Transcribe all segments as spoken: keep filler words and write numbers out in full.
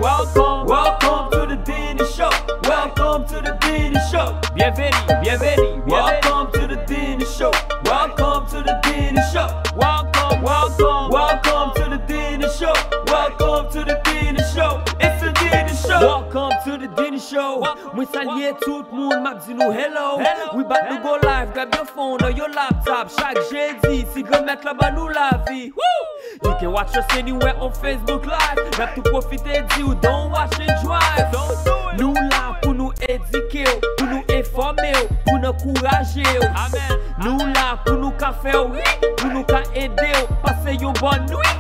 Welcome, welcome to the Dini Show. Welcome to the Dini Show. Bienvenue, bienvenue, bienvenue. Welcome to the Dini Show. Welcome to the Dini Show. Welcome, welcome, welcome to the Dini Show. Welcome to the Dini Show. It's the Dini Show. Welcome to the Dini Show. Mwen salye tout moun, m ap di nou hello. Hello. We bout to go live, grab your phone or your laptop. Chak jedi, si Granmèt la ban nou lavi. Woo! You can watch us anywhere on Facebook Live. N ap tou pwofite di w, don't watch and drive. Don't do it. Nou la pou nou edike w, pou nou enfòme w, pou n ankouraje w. Amen. Nou la pou nou ka fè w ri, pou nou ka ede w pase yon bòn nwi.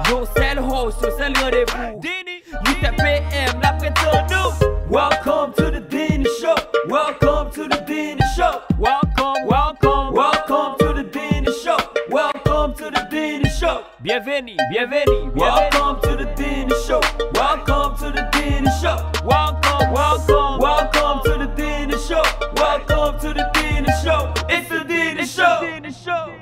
Yon sèl host, yon sèl randevou. Dini, uit è pm, n ap ret tann nou. Welcome to the Dini Show. Welcome to the Dini Show. Welcome, welcome, welcome to the Dini Show. Welcome to the Dini Show. Bienvenue, bienvenue, bienvenue. Welcome to the Dini Show. Welcome to the Dini Show. Welcome, welcome, welcome to the Dini Show. Welcome to the Dini Show. It's the Dini Show.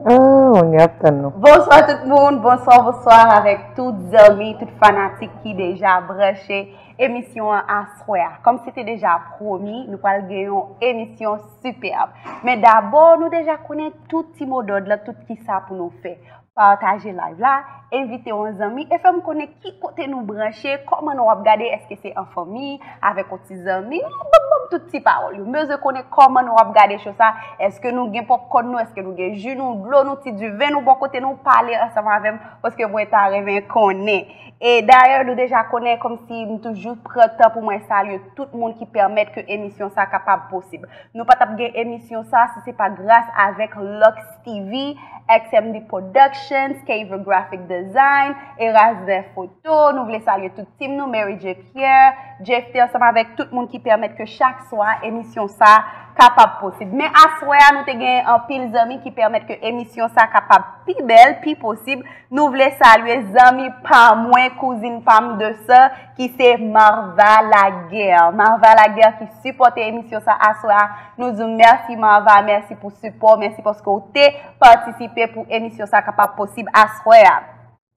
Ah, on y ap tann nou. Bonswa tout moun, bonswa, bonswa avèk tout zanmi, tout fanatik ki deja branche emisyon an aswè a. Kòm se te deja pwomi, nou pral gen yon emisyon sipèb. Men dabò, nou deja konnen tout ti mo dòd la, tout ki sa pou nou fè. Pataje live la, envite yon zanmi, e fè m konnen ki kote nou branche, kòman nou ap gade, èske se an fanmi, avèk yon ti zanmi, nou ban m tout ti pawòl yo. M bezwen konnen kòman nou ap gade show sa, èske nou gen popcorn nou, èske nou gen ji nou, dlo nou, ti diven nou bò kote nou, pale ansanm avè m, paske mwen ta renmen konnen. E dayè, nou deja konnen, kòmsi m toujou pran tan pou mwen salye tout moun ki pèmèt ke emisyon sa kapab posib. Nou pa t ap gen emisyon sa si se pa gras avèk Lux T V, X M D Productions, Caver Graphic Design, Erasner Photo. Nou vle salye tout team nou, Mary J Pierre, Jeffte, ansanm avèk tout moun ki pèmèt ke chak swa emisyon sa kapab posib. Men aswè a, nou te gen anpil zanmi ki pèmèt ke emisyon sa kapab pi bèl, pi posib. Nou vle salye zanmi pa mwen, kouzin pa m de san, ki se Marva Laguerre. Marva Laguerre ki sipòte emisyon sa aswè a. Nou di w mèsi Marva, mèsi pou sipò, mèsi paske w te patisipe pou emisyon sa kapab posib aswè a.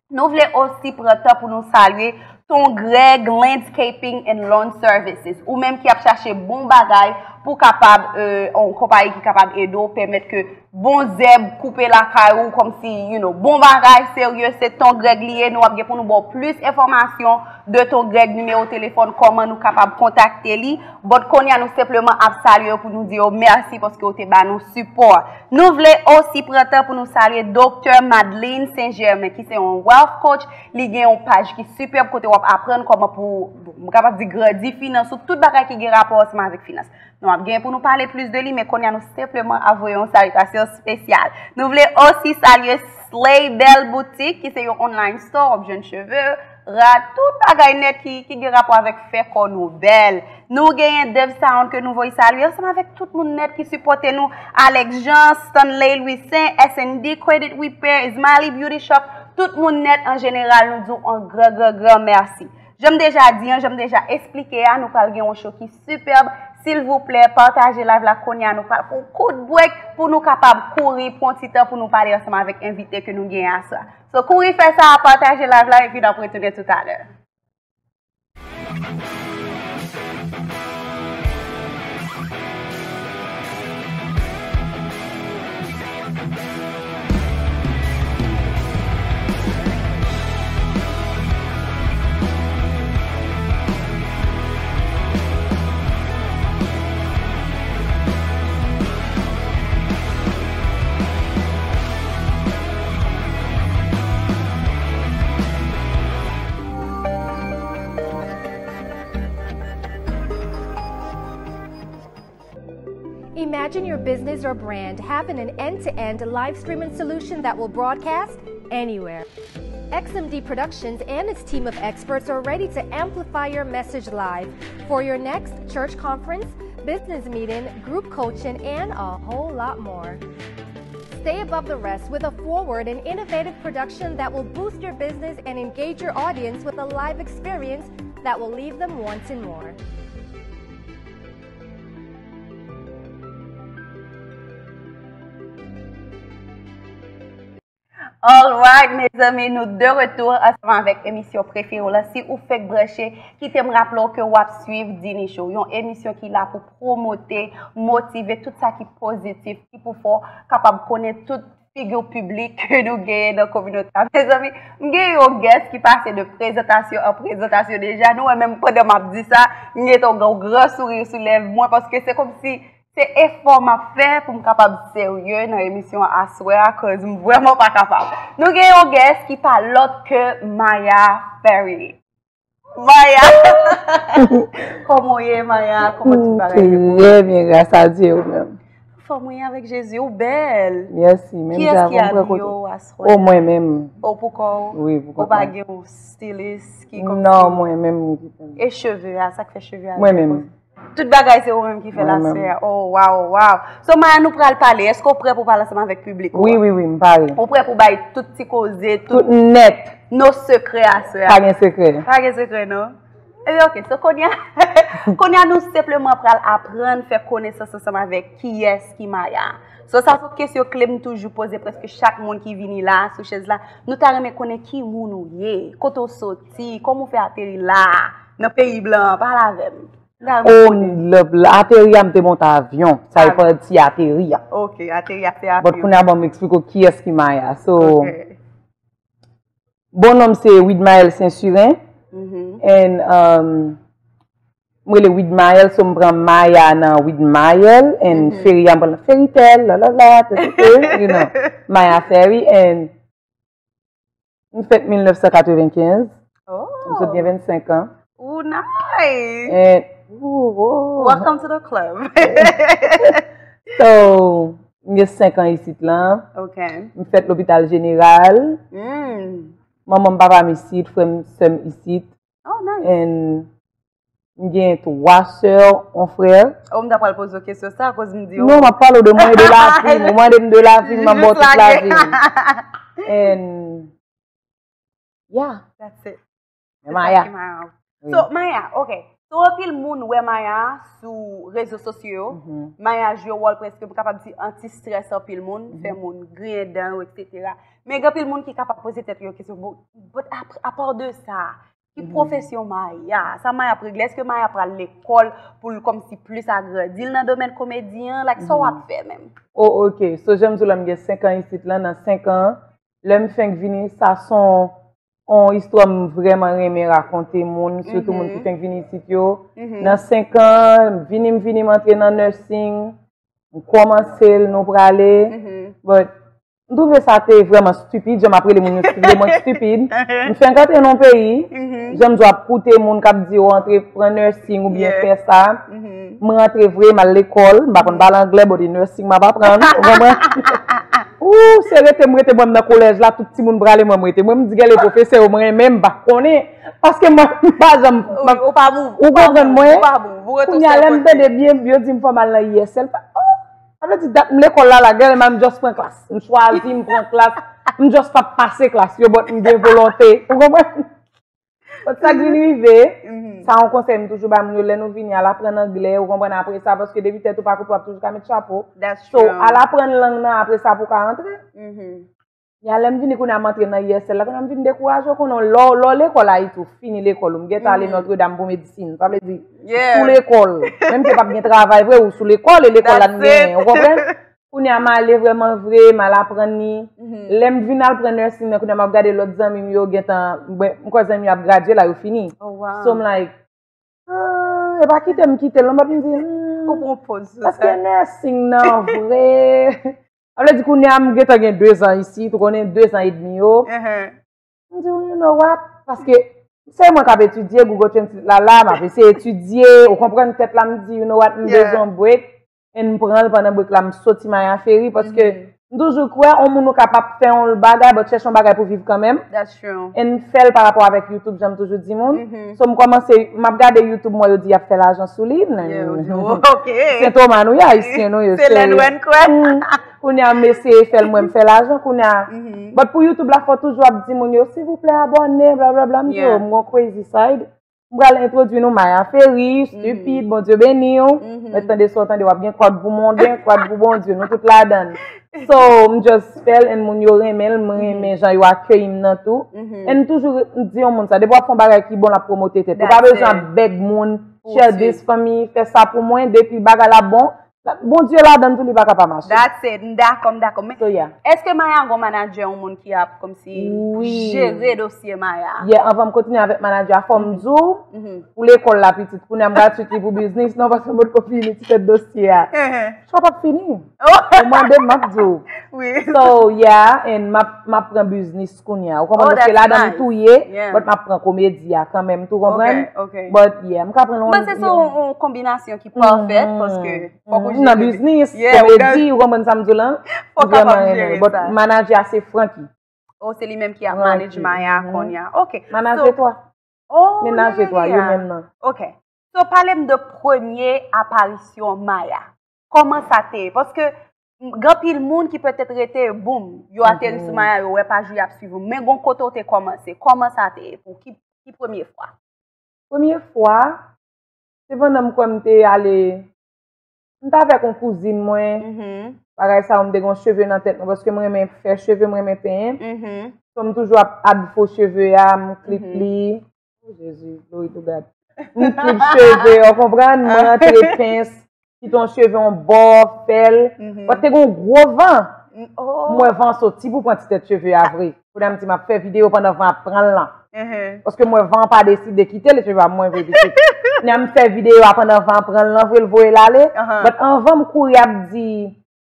Nou vle osi pran tan pou nou salye Ton Greg Landscaping and Lawn Services. Ou menm ki ap chache bon bagay pou kapab, euh, yon konpayi ki kapab ede w pèmèt ke bon zèb koupe lakay ou, kòmsi, you know, bon bagay serye, se Ton Greg li ye. Nou ap gen pou nou ba w plis enfòmasyon de Ton Greg, nimewo telefòn, kòman nou kapab kontakte li. But kounye a, nou senpleman ap salye yo pou nou di yo mèsi paske yo te ba nou sipò. Nou vle osi pran tan pou nou salye Doktè Madeleine Saint Germain, ki se yon wealth coach. Li gen yon paj ki sipèb kote w ap aprann kòman pou, bon, m kapab di, grandi finans ou, tout bagay ki gen rapò ansanm avèk finans. Nou ap gen pou nou pale plis de li, men kounye a nou senpleman ap voye yon salitasyon espesyal. Nou vle osi salye Slay Belle Boutique, ki se yon online store, w ap jwenn cheve, rad, tout bagay nèt ki, ki gen rapò avèk fè kò nou bèl. Nou genyen Dove Sound ke nou voye salye, ansanm avèk tout moun nèt ki sipòte nou, Alex Jean, Stanley Louis Saint, S and D Credit Repair, Smiley Beauty Shop, tout moun nèt an jeneral, nou di w yon gran, gran, gran mèsi. Jan m deja di an, jan m deja esplike a, nou pral gen yon show ki sipèb. Silvouplè, pataje live la kounye a, nou pral pran yon kout break pou nou kapab kouri pran ti tan pou nou pale ansanm avèk envite ke nou genyen aswè a. So, kouri fè sa, pataje live la, epi n ap retounen toutalè. Imagine your business or brand having an end-to-end live streaming solution that will broadcast anywhere. X M D Productions and its team of experts are ready to amplify your message live for your next church conference, business meeting, group coaching, and a whole lot more. Stay above the rest with a forward and innovative production that will boost your business and engage your audience with a live experience that will leave them wanting more. Alright, mezanmi, nou de retour ansanm avèk emisyon prefere w la. Si ou fèk branche, kite m raple w ke w ap swiv Dini Show, yon emisyon ki la pou pwomote, motive, tout sa ki pozitif, ki pou fè w kapab konnen tout figi piblik ke nou genyen nan kominote a. Mezanmi, m gen yon guest ki pase de prezantasyon an prezantasyon deja. Nou wè, menm pandan m ap di sa, m gen yon gran, gran souri sou lèv mwen, paske se kòmsi se efò m ap fè pou m kapab serye nan emisyon an aswè a, cause m vrèman pa kapab. Nou gen yon guest ki pa lòt ke Maya Ferry. Maya! Kòman w ye, Maya? Kòman tout bagay yo? Très bien, grâce à Dieu, ou menm? Anfòm, wi, avèk Jezi, ou bèl. Mèsi, menm jan avè w, m prè kote. Kiyès ki abiye w aswè a? O, mwen menm. O, pou kò w? Wi, pou kò mwen. Ou pa gen yon stilis ki kòmsi? Non, mwen menm ki fè l. E cheve a, sa k fè cheve a? Mwen menm. Tout bagay se ou menm ki fè l aswè a. Oh, wow, wow. So, Maya, nou pral pale. Èske w prè pou pale ansanm avèk piblik ou an? Wi, wi, wi, m pare. Ou prè pou bay tout ti koze, tout nèt, no sekrè aswè a? Pa gen sekrè. Pa gen sekrè, non? Ebyen, oke. So, kounye a, kounye a, nou senpleman pral aprann fè konesans ansanm avèk kiyès ki Maya. So, sa se kesyon kle m toujou poze prèske chak moun ki vini la, sou chèz la. Nou ta renmen konnen ki moun ou ye, kote w soti, kòman w fè ateri la, nan peyi blan, pale avè m. Oh, lè, lè ateri a, m te monte avyon. Sa e pati ateri a. Ok, ateri a se avyon. But kounye a, ban m eksplike w kiyès ki Maya. So, bon non m se Widmaël Saint-Surin. And, um, m rele Widmaël, so m pran Maya nan Widmaël, and Ferry a, m pran nan Fairytale, la, la, la, you know, Maya Ferry, and m fèt mil nèf san katrevenkenz. Oh. M sot gen vennsenk an. Ooh, nice. And, ooh, ooh. Welcome to the club. So, m gen senk an isit lan. Ok. M fèt Lopital Jeneral. Mm. Manman m, papa m isit, frè m, sè m isit. Oh, nice. And m gen twa sè, yon frè. Oh, m ta pral poze w kesyon sa, akoz m di w. Non, m ap pale w de mwen, de lavi m. Ou mande m de lavi m, m ap ba w tout lavi m. And, yeah. That's it. Men Maya. So, Maya, ok. So, anpil moun wè Maya sou rezo sosyo yo. Maya jwe wòl prèske, m kapab di, anti-stress anpil moun, fè moun griyen dan yo, et cetera. Men gen anpil moun ki kapab poze tèt yo kesyon, bon, but apa de sa, ki pwofesyon Maya? Sa Maya ap regle? Èske Maya pral lekòl pou l kòmsi plis agrandi l nan domèn komedi an? Like, sa w ap fè menm? Oh, ok. So, jan m di w la, m gen senk an isit lan, nan senk an, lè m fenk vini, sa se yon, yon istwa m vrèman renmen rakonte moun, sitou moun ki fenk vini isit yo. Nan senk an, vini m vini m antre nan nursing, m kòmanse l, nou prale. But m twouve sa te vrèman stupid, jan m ap rele moun yo stupid, mwen stupid. M fenk antre nan yon peyi, jan m di w ap koute moun k ap di yo antre pran nursing oubyen fè sa. M rantre vre, m al lekòl, m pa konn pale anglè, but e nursing m ap aprann, ou konprann? Ou, se rete m rete mwen nan kolèj la, tout timoun prale mwen m rete. Mwen m di gèle pwofesè yo, mwen menm m pa konnen, paske mwen m pa janm, ou konprann mwen? Kounye a lè m tande byen, yo di m fò m al nan I S L. Oh, sa vle di dat m lekòl la, la, gèle m just pran klas. M chwazi, m pran klas, m just pa pase klas yo, but m gen volonte. Ou konprann? But sa k vin rive, sa yon konsèy m toujou ba moun yo, lè nou vini, al aprann anglè, ou konprann, apre sa, paske depi tèt ou pa koupe, w ap toujou ka met chapo. So, al aprann lang nan, apre sa, pou w ka antre. Ya, lè m vini kounye a, m antre nan I S L la, kounye a m vin dekouraje, ou konnen, lè w, lè w lekòl Ayiti, ou fini lekòl ou, m gentan ale Notre Dame pou medsin, sa vle di, sou lekòl. Menm ke p ap gen travay vre, ou sou lekòl, e lekòl la n genyen, ou konprann? Kounye a m ale vrèman vre, m al aprann li. Lè m vin al pran nursing nan, kounye a m ap gade lòt zanmi m yo gentan, m kwè zanmi m yo ap gradye la, yo fini. So m like, ah, e pa kite m kite l non, but m di, hmm, paske nursing nan vre. Sa vle di kounye a m gentan gen de zan isit, ou konnen de zan edmi yo. M di, you know what? Paske se mwen k ap etidye, Google Translate la la, m ap eseye etidye, ou konprann tèt la, m di, you know what, m bezwen break, and m pran l pandan break la, m soti Maya Ferry, paske m toujou kwè, yon moun ou kapab fè yon bagay, but chèche yon bagay pou viv kanmenm. And fè l pa rapò avèk YouTube, jan m toujou di moun. So, m kòmanse, m ap gade YouTube, m wè yo di y ap fè lajan sou li. Sentoma nou ye, Ayisyen nou ye. Se lè nou wè n kwè. Kounye a m eseye fè l, mwen m fè lajan, kounye a. But pou YouTube la, fò toujou ap di moun yo, silvouplè, abòne, blablabla. M di yo, m gon crazy side. M pral entwodui nou Maya Ferry, stupid, Bondye beni w. Mwen tande sa w tande, w ap gen kòd pou monde, kòd pou Bondye, nou tout ladan l. So, m just fè l, and moun yo renmen l, m renmen jan yo akeyi m nan tou. And m toujou di yon moun sa, depi w ap fè yon bagay ki bon, l ap pwomote tèt. Ou pa bezwen ap bèg moun, share this for me, fè sa pou mwen, depi bagay la bon, Bondye ladan l tou, li pa ka pa mache. That's it, m dakò, m dakò. Men, So, yeah. Èske Maya gon manadjè, yon moun ki ap kòmsi Wi. Jere dosye Maya? Yeah, anvan m kontinye avèk manadjè a, fò m di w, pou lekòl la pitit, kounye a m pral treat li pou biznis, non, paske m potko fini ti tèt dosye a. Sa p ap fini. Ou mande m, m ap di w. Wi. So, yeah, and m ap, m ap pran biznis kounye a. Ou konprann? Oh, Paske that's ladan m nice. touye, Yeah. but m ap pran komedi a kanmenm, tou konprann? Ok, ok. But, yeah, m ka pran M panse se yon, yon konbinasyon ki pafè, paske fòk ou Nan jere. biznis, Yeah, ou komedi, ou konprann sa m di w lan? Fòk kapab jere But sa. Manadjè a se Francky. Oh, se li menm ki ap Francky. Manage Maya kounye a. Ok. Manadjè twa. Oh, Menajè twa, yo yeah. menm nan. Ok. So, pale m de premye aparisyon Maya. Kòman sa te ye? Paske, m, gen anpil moun ki petèt rete, boum, yo ateri sou Maya, yo wè paj ou, y ap swiv ou. Men gon kote w te kòmanse. Kòman sa te ye pou ki, ki premye fwa? Premye fwa, se pandan m kwè m te ale, m t avèk yon kouzin mwen, bagay sa yo, m te gen yon cheve nan tèt mwen, paske m renmen fè cheve, m renmen penyen. So, m toujou ap add fo cheve a, m clip li. Oh, Jezi, glory to God. M clip cheve, ou konprann? Mwen antre pens, kite yon cheve yon bò, fè l. But te gen yon gwo van. M wè van soti pou pran ti tèt cheve a vre. Kounye a m di m ap fè videyo pandan van ap pran l lan. Paske m wè van an pa deside kite l, cheve a mwen vre pitit. Kounye a m fè videyo a pandan van ap pran l lan vre, l voye l ale. But anvan m kouri ap di,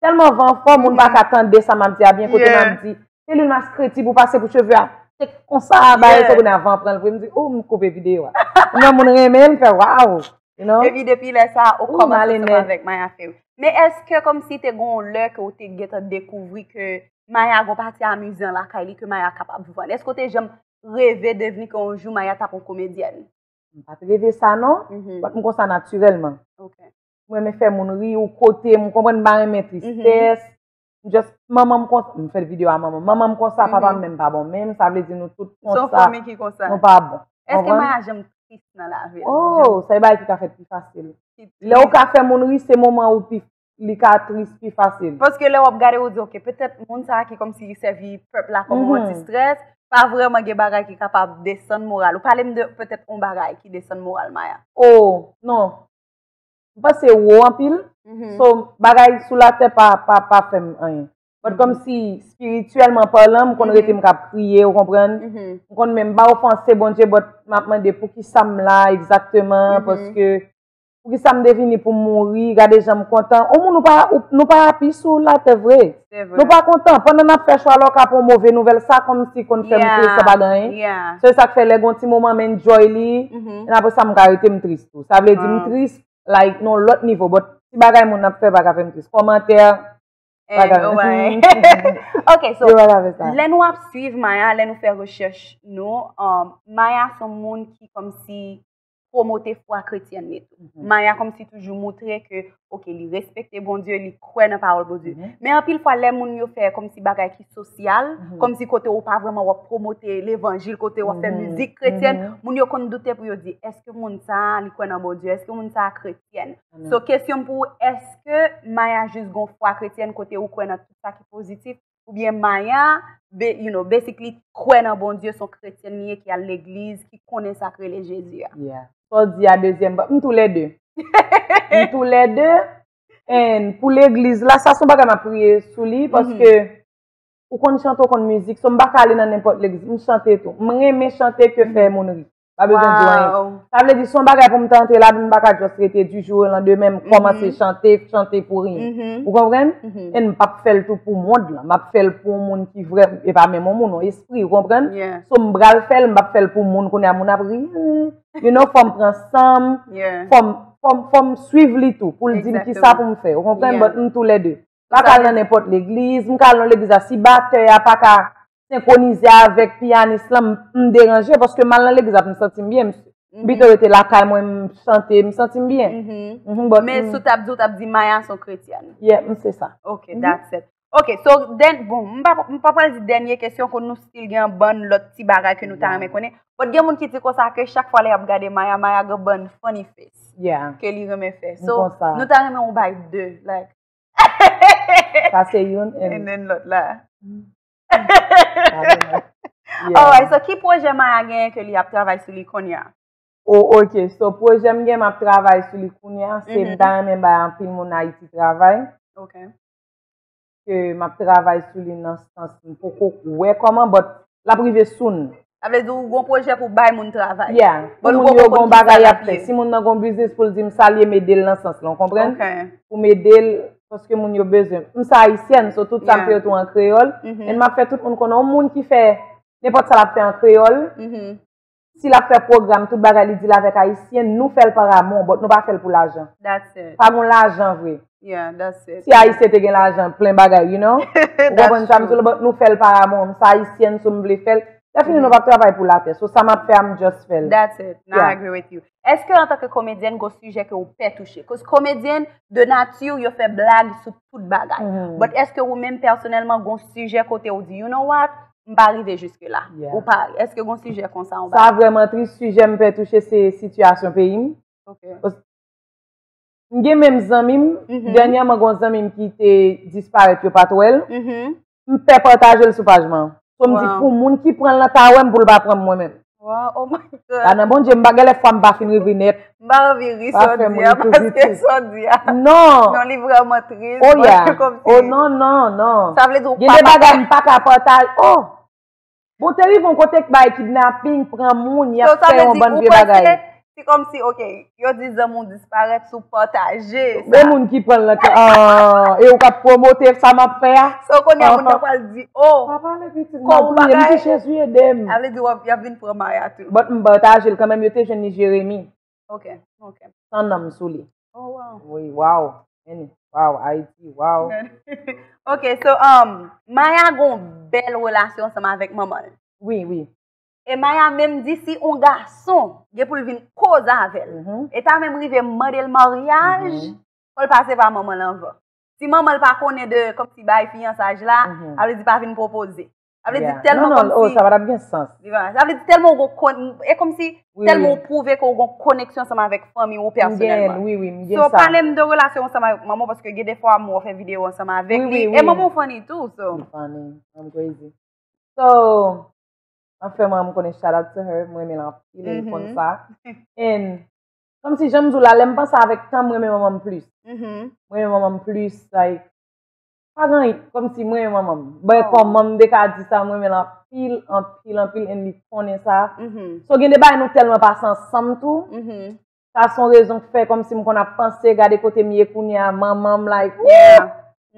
tèlman van an fò, moun pa ka tande sa m ap di a byen, kote m ap di, se lwil maskreti pou pase pou cheve a. Se konsa, bagay sa kounye a van an pran l vre. M di, oh, m koupe videyo a. Kounye a moun renmen l, fè wow. You know? Epi depi lè sa, ou Ou kòmanse male ansanm nèt. Avèk Maya Ferry. Men èske kòmsi te gen yon lè ke ou te gentan dekouvri ke Maya gon pati amizan lakay li, ke Maya kapab vann? Èske ou te janm reve devni ke yon jou Maya t ap yon komedyèn? M pa t reve sa non, Mhm. But m konsa natirèlman. Ok. M renmen fè moun ri, ou kote m, konprann, m pa renmen tristès. M just, manman m konsa, m fè videyo a manman. Manman m konsa, papa m menm pa bon menm, sa vle di nou tout Se yon konsa. Fanmi ki konsa. Nou pa bon. Èske Konprann? Maya janm tris nan lavi l? Oh, sa e bagay ki ka fèt pi fasil. Ki Lè ou tris. Ka fè moun ri, se moman ou pi, li ka tris pi fasil. Paske lè w ap gade, ou di, ok, petèt moun sa a ki kòmsi li sèvi pèp la kòm yon Mhm. antistrès, pa vrèman gen bagay ki kapab desann moral. Ou pale m de petèt yon bagay ki desann moral Maya. Oh, non. M panse wo anpil. Mhm. So, bagay sou latè pa, pa, pa fè m anyen. But Mhm. Kòmsi, espirityèlman palan, m konn Mhm. Rete m k ap kriye, ou konprann? Mhm. M konn menm pa ofanse Bondye, but m ap mande pou ki sa m la egzakteman, Mhm. Paske pou ki sa m te vini pou m mouri, gade jan m kontan. Yon moun, nou pa, ou- nou pa happy sou latè vre. Se vre. Nou pa kontan. Pandan n ap fè chwa la, ou ka pran yon move nouvèl, sa kòmsi konn fè m kriye san pa gen anyen. Yeah. Se sa k fè lè gon ti moman m enjoy li, Mhm. and apre sa m ka rete m tris tou. Sa vle di m Wow. tris, like, nan lòt nivo, but ti bagay moun ap fè pa ka fè m tris. Kòmantè, Eh, bagay. Alright. Ok, so, Yo pa ka fè sa. Lè nou ap swiv Maya, lè nou fè rechèch nou, um, Maya se yon moun ki kòmsi pwomote fwa kretyèn li tou. Mhm. Maya kòmsi toujou moutre ke, ok, li respekte Bondye, li kwè nan pawòl Bondye. Mhm. Men anpil fwa, lè moun yo fè kòmsi bagay ki sosyal, Mhm. Kòmsi kote ou pa vrèman w ap pwomote levanjil, kote w ap fè Mhm. Mizik kretyèn, Mhm. Moun yo konn doute pou yo di, èske moun sa a, li kwè nan Bondye? Èske moun sa a kretyèn? Mhm. So, kesyon m pou ou, èske Maya jis gon fwa kretyèn kote ou kwè nan tout sa ki pozitif? Oubyen Maya, be, you know, basically, kwè nan Bondye, se yon kretyèn li ye ki al legliz, ki konnen sa k rele Jezi a? Yeah. Sa w di a dezyèm pa, m tou lè de. M tou lè de. And pou legliz la, sa se yon bagay m ap priye sou li, paske ou konn chante, ou konn mizik, so m pa ka ale nan nenpòt legliz, m chante tou. M renmen chante ke fè moun ri. Pa bezwen di anyen. Wow. Sa vle di, se yon bagay pou m ta antre ladan, m pa ka just rete du jour au lendemain, m kòmanse chante, chante pou rien. Mhm. Ou konprann? Mhm. E m p ap fè l tou pou mond lan, m ap fè l pou yon moun ki vrè, e pa menm yon moun, yon espri, ou konprann? Yeah. So m pral fè l, m p ap fè l pou moun, kounye a moun ap ri. You know, fò m pran san m, Yeah. fò m, fò m, fò m swiv li tou, pou l di m ki sa pou m fè, ou konprann? Yeah. But m tou lè de. M pa ka al nan nenpòt legliz, m ka al nan legliz la, si batè a pa ka senkwonize avèk pyanis lan, m, m deranje, paske m al nan legliz la pou m santi m byen, m, m pito rete lakay mwen, m chante, m santi m byen. Mhm. Mhm, but, Men mm, si w t ap di, w t ap di Maya se yon kretyèn. Yeah, m se sa. Ok, Mhm. That's it. Ok, so, den, bon, m pa, m pa pral di dènye kesyon, kon nou still gen yon bann lòt ti bagay ke nou ta renmen konnen. But gen moun ki di konsa ke chak fwa lè y ap gade Maya, Maya gen bann funny face Yeah. ke li renmen fè. M So, konsa. Nou ta renmen yon bay de, like. Sa se youn. And then lòt la. Yeah. Alright, so ki pwojè Maya genyen ke li ap travay sou li kounye a? Oh, ok. So, pwojè m gen, m ap travay sou li kounye a. Se m ta renmen bay anpil moun Ayiti travay. Ok. Ke m ap travay sou li nan sans m poko wè kòman, but l ap rive soon. Sa vle di ou gon pwojè pou bay moun travay. Yeah. Pou But ou moun poko yo konn gon ki sa bagay l y ap ap fè. ye. Si moun nan gon biznis pou l di m sa l ye, m ede l nan sans lan, w konprann? Ok. Pou m ede l, paske moun yo bezwen. M se ayisyèn, so tout sa m Yeah. fè yo tou an kreyòl. Mhm. And m ap fè tout moun konnen yon moun ki fè nenpòt sa l ap fè an kreyòl, Mhm. si l ap fè pwogram, tout bagay li di l avèk ayisyen, nou fè l par amou, but nou pa fè l pou lajan. That's it. Pa gon lajan vre. Yeah, that's it. Si ayisyen te gen lajan, plen bagay, you know? Ou konprann sa m di w, but nou fè l par amou. M se ayisyèn, so m vle fè l. Lè fini, nou p ap travay pou latè. So sa m ap fè a, m just fè l. That's it. No, Yeah. I agree with you. Èske antanke komedyèn, gon sijè ke ou pè touche? Cause komedyèn, de nati, yo fè blag sou tout bagay. Mhm. But èske ou menm pèsonèlman, gon sijè kote ou di, you know what? M pa rive jiske la. Yeah. Ou pa, èske gon sijè konsa ou Sa vrèman tris, sijè m pè touche se sitiyasyon peyi m. Ok. M gen menm zanmi m, Mhm. dènyèman gon zanmi m ki te disparèt, yo pa t wè l. Mhm. M pè pataje l sou paj mwen. So m di Wow. Pou moun ki pran l lan ta wè m, pou l pa pran m mwen menm. Wow, oh my God. La nan Bondye, m pa gen lè fwa m pa fin rive nèt. M pa anvi ri Pa sa w fè di mwen a, ri paske pozitif. sa w di a. Non. Non, li vrèman tris. Oh Bon, yeah. Kòmsi. Oh non, non, non. Sa vle di ou Gen de pa bagay m pa ka pataje. Oh. Bon, te rive yon kote k bay kidnaping, pran moun, y So, ap sa fè vle yon di bann ou vye panse bagay. Se kòmsi, ok, yo di zanmi w disparèt sou pataje. Men moun ki pran l lan, ah, e ou k ap pwomote sa m ap fè a. So, kounye a moun nan pral di, oh, Pa pale pitit, m kò ap ou priye, m bagay. di Jezi ede m. Sa vle di w ap, y ap vin pran Maya tou. But m pataje l kanmenm, yo te jwenn li Jeremi. Ok, ok. San nanm sou li. Oh, wow. Wi, wow. Any, wow, Ayiti, wow. Ok, so, um, Maya gon bèl relasyon ansanm avèk manman l. Wi, wi. E Maya menm di si yon gason gen pou l vin koze avè l. Mhm. E ta menm rive mande l maryaj, Mhm. fò l pase pa manman l anvan. Si manman l pa konnen de kòmsi bay fiyansaj la, Mhm. sa vle di pa vin pwopoze. Sa vle di Yeah. tèlman Non, non, oh, kòmsi sa pa t ap gen sans. Sa vle di tèlman ou gon kon-, e kòmsi Wi, tèlman wi. Ou pwouve ke ou gon koneksyon ansanm avèk fanmi ou M gen, pèsonèlman. Wi, wi, m gen So, sa. Pale m de relasyon ansanm avèk manman, paske gen de fwa mwen fè videyo ansanm avèk Wi, li. wi, E wi. Manman w funny tou, so. Li funny. I'm crazy. So, an fè mwen, m konnen shout out to her, mwen renmen l anpil, e l konn Mhm. sa. And, kòmsi jan m di w la, lè m panse avèk tan, mwen renmen manman m plis. Mhm. Mwen renmen manman m plis, like, pa gen, kòmsi mwen renmen manman m. But Oh. Kòman m te ka di sa, mwen renmen l anpil, anpil, anpil, and li konnen sa. Mhm. So, gen de bagay nou tèlman pase ansanm tou. Mhm. Sa se yon rezon k fè kòmsi m konn ap panse, gade kote m ye kounye a, manman m, like, Yeah.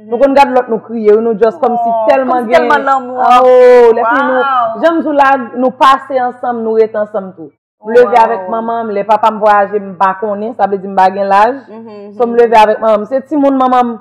nou konn gade lòt nou kriye, wi, nou just kòmsi Oh, tèlman kòmsi gen. tèlman lanmou. Oh, lè fini nou, Wow. jan m di w la, nou pase ansanm, nou rete ansanm tou. M leve Wow. Avèk manman m, lè papa m vwayaje, m pa konnen, sa vle di m pa gen laj. Mhm, So, m mhm. Leve avèk manman m. Se timoun manman m,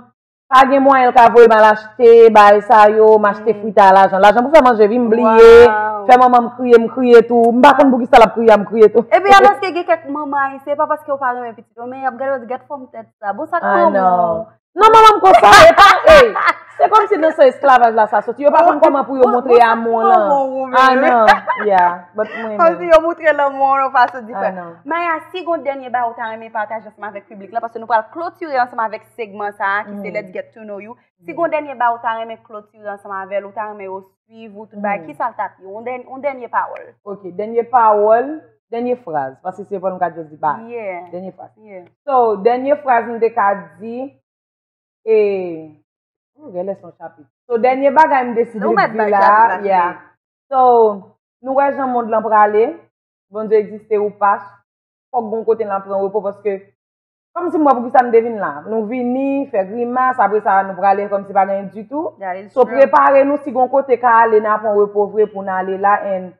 pa gen mwayen l ka voye m al achte, bay sa yo, m achte Mm. frita, lajan. Lajan pou fè manje, wi, m bliye, Wow. Fè manman m kriye, m kriye tou. M pa konn poukisa l ap kriye a, m kriye tou. Epi alòske gen kèk manman ayisyen, pa paske yo pa renmen pitit yo, men y ap gade yo di, "Gad fòm tèt sa." Bon, sa k Ah, manman non. w? Non, manman m konsa, e pa, ey, se kòmsi nan sa esklavaj la sa soti. Yo pa konn kòman pou yo Bon, montre bon, amou bon, lan. bon, bon, Ah, bon. Non, yeah, but mwen Kòmsi menm. Yo montre lanmou an yon fason Ah, diferan. Non. Maya, si gon dènye bagay ou ta renmen pataje ansanm avèk piblik la, paske nou pral klotire ansanm avèk segman sa a, ki se Mm. Let's Get to Know You. Si gon dènye bagay ou ta renmen klotire ansanm avè l, ou ta renmen yo swiv ou tout bagay, Mm. Ki sa l t ap ye? Yon dèn-, yon dènye pawòl. Ok, dènye pawòl, dènye fraz, paske se pou nou ka just di ba. Yeah. Dènye fraz. Yeah. So, dènye fraz m te ka di, e, oh, gen lè se yon chapit. So, dènye bagay m deside Nou mèt di bay la, chapit la, yeah. So, nou wè jan mond lan prale, Bondye egziste ou pa, fòk gon kote n ap pran repo, paske kòmsi m wè poukisa n te vin la. Nou vini, fè grimas, apre sa, nou prale kòmsi pa gen anyen ditou. That is So, true. Prepare nou, si gon kote ka ale, n a pran repo vre pou n ale la, and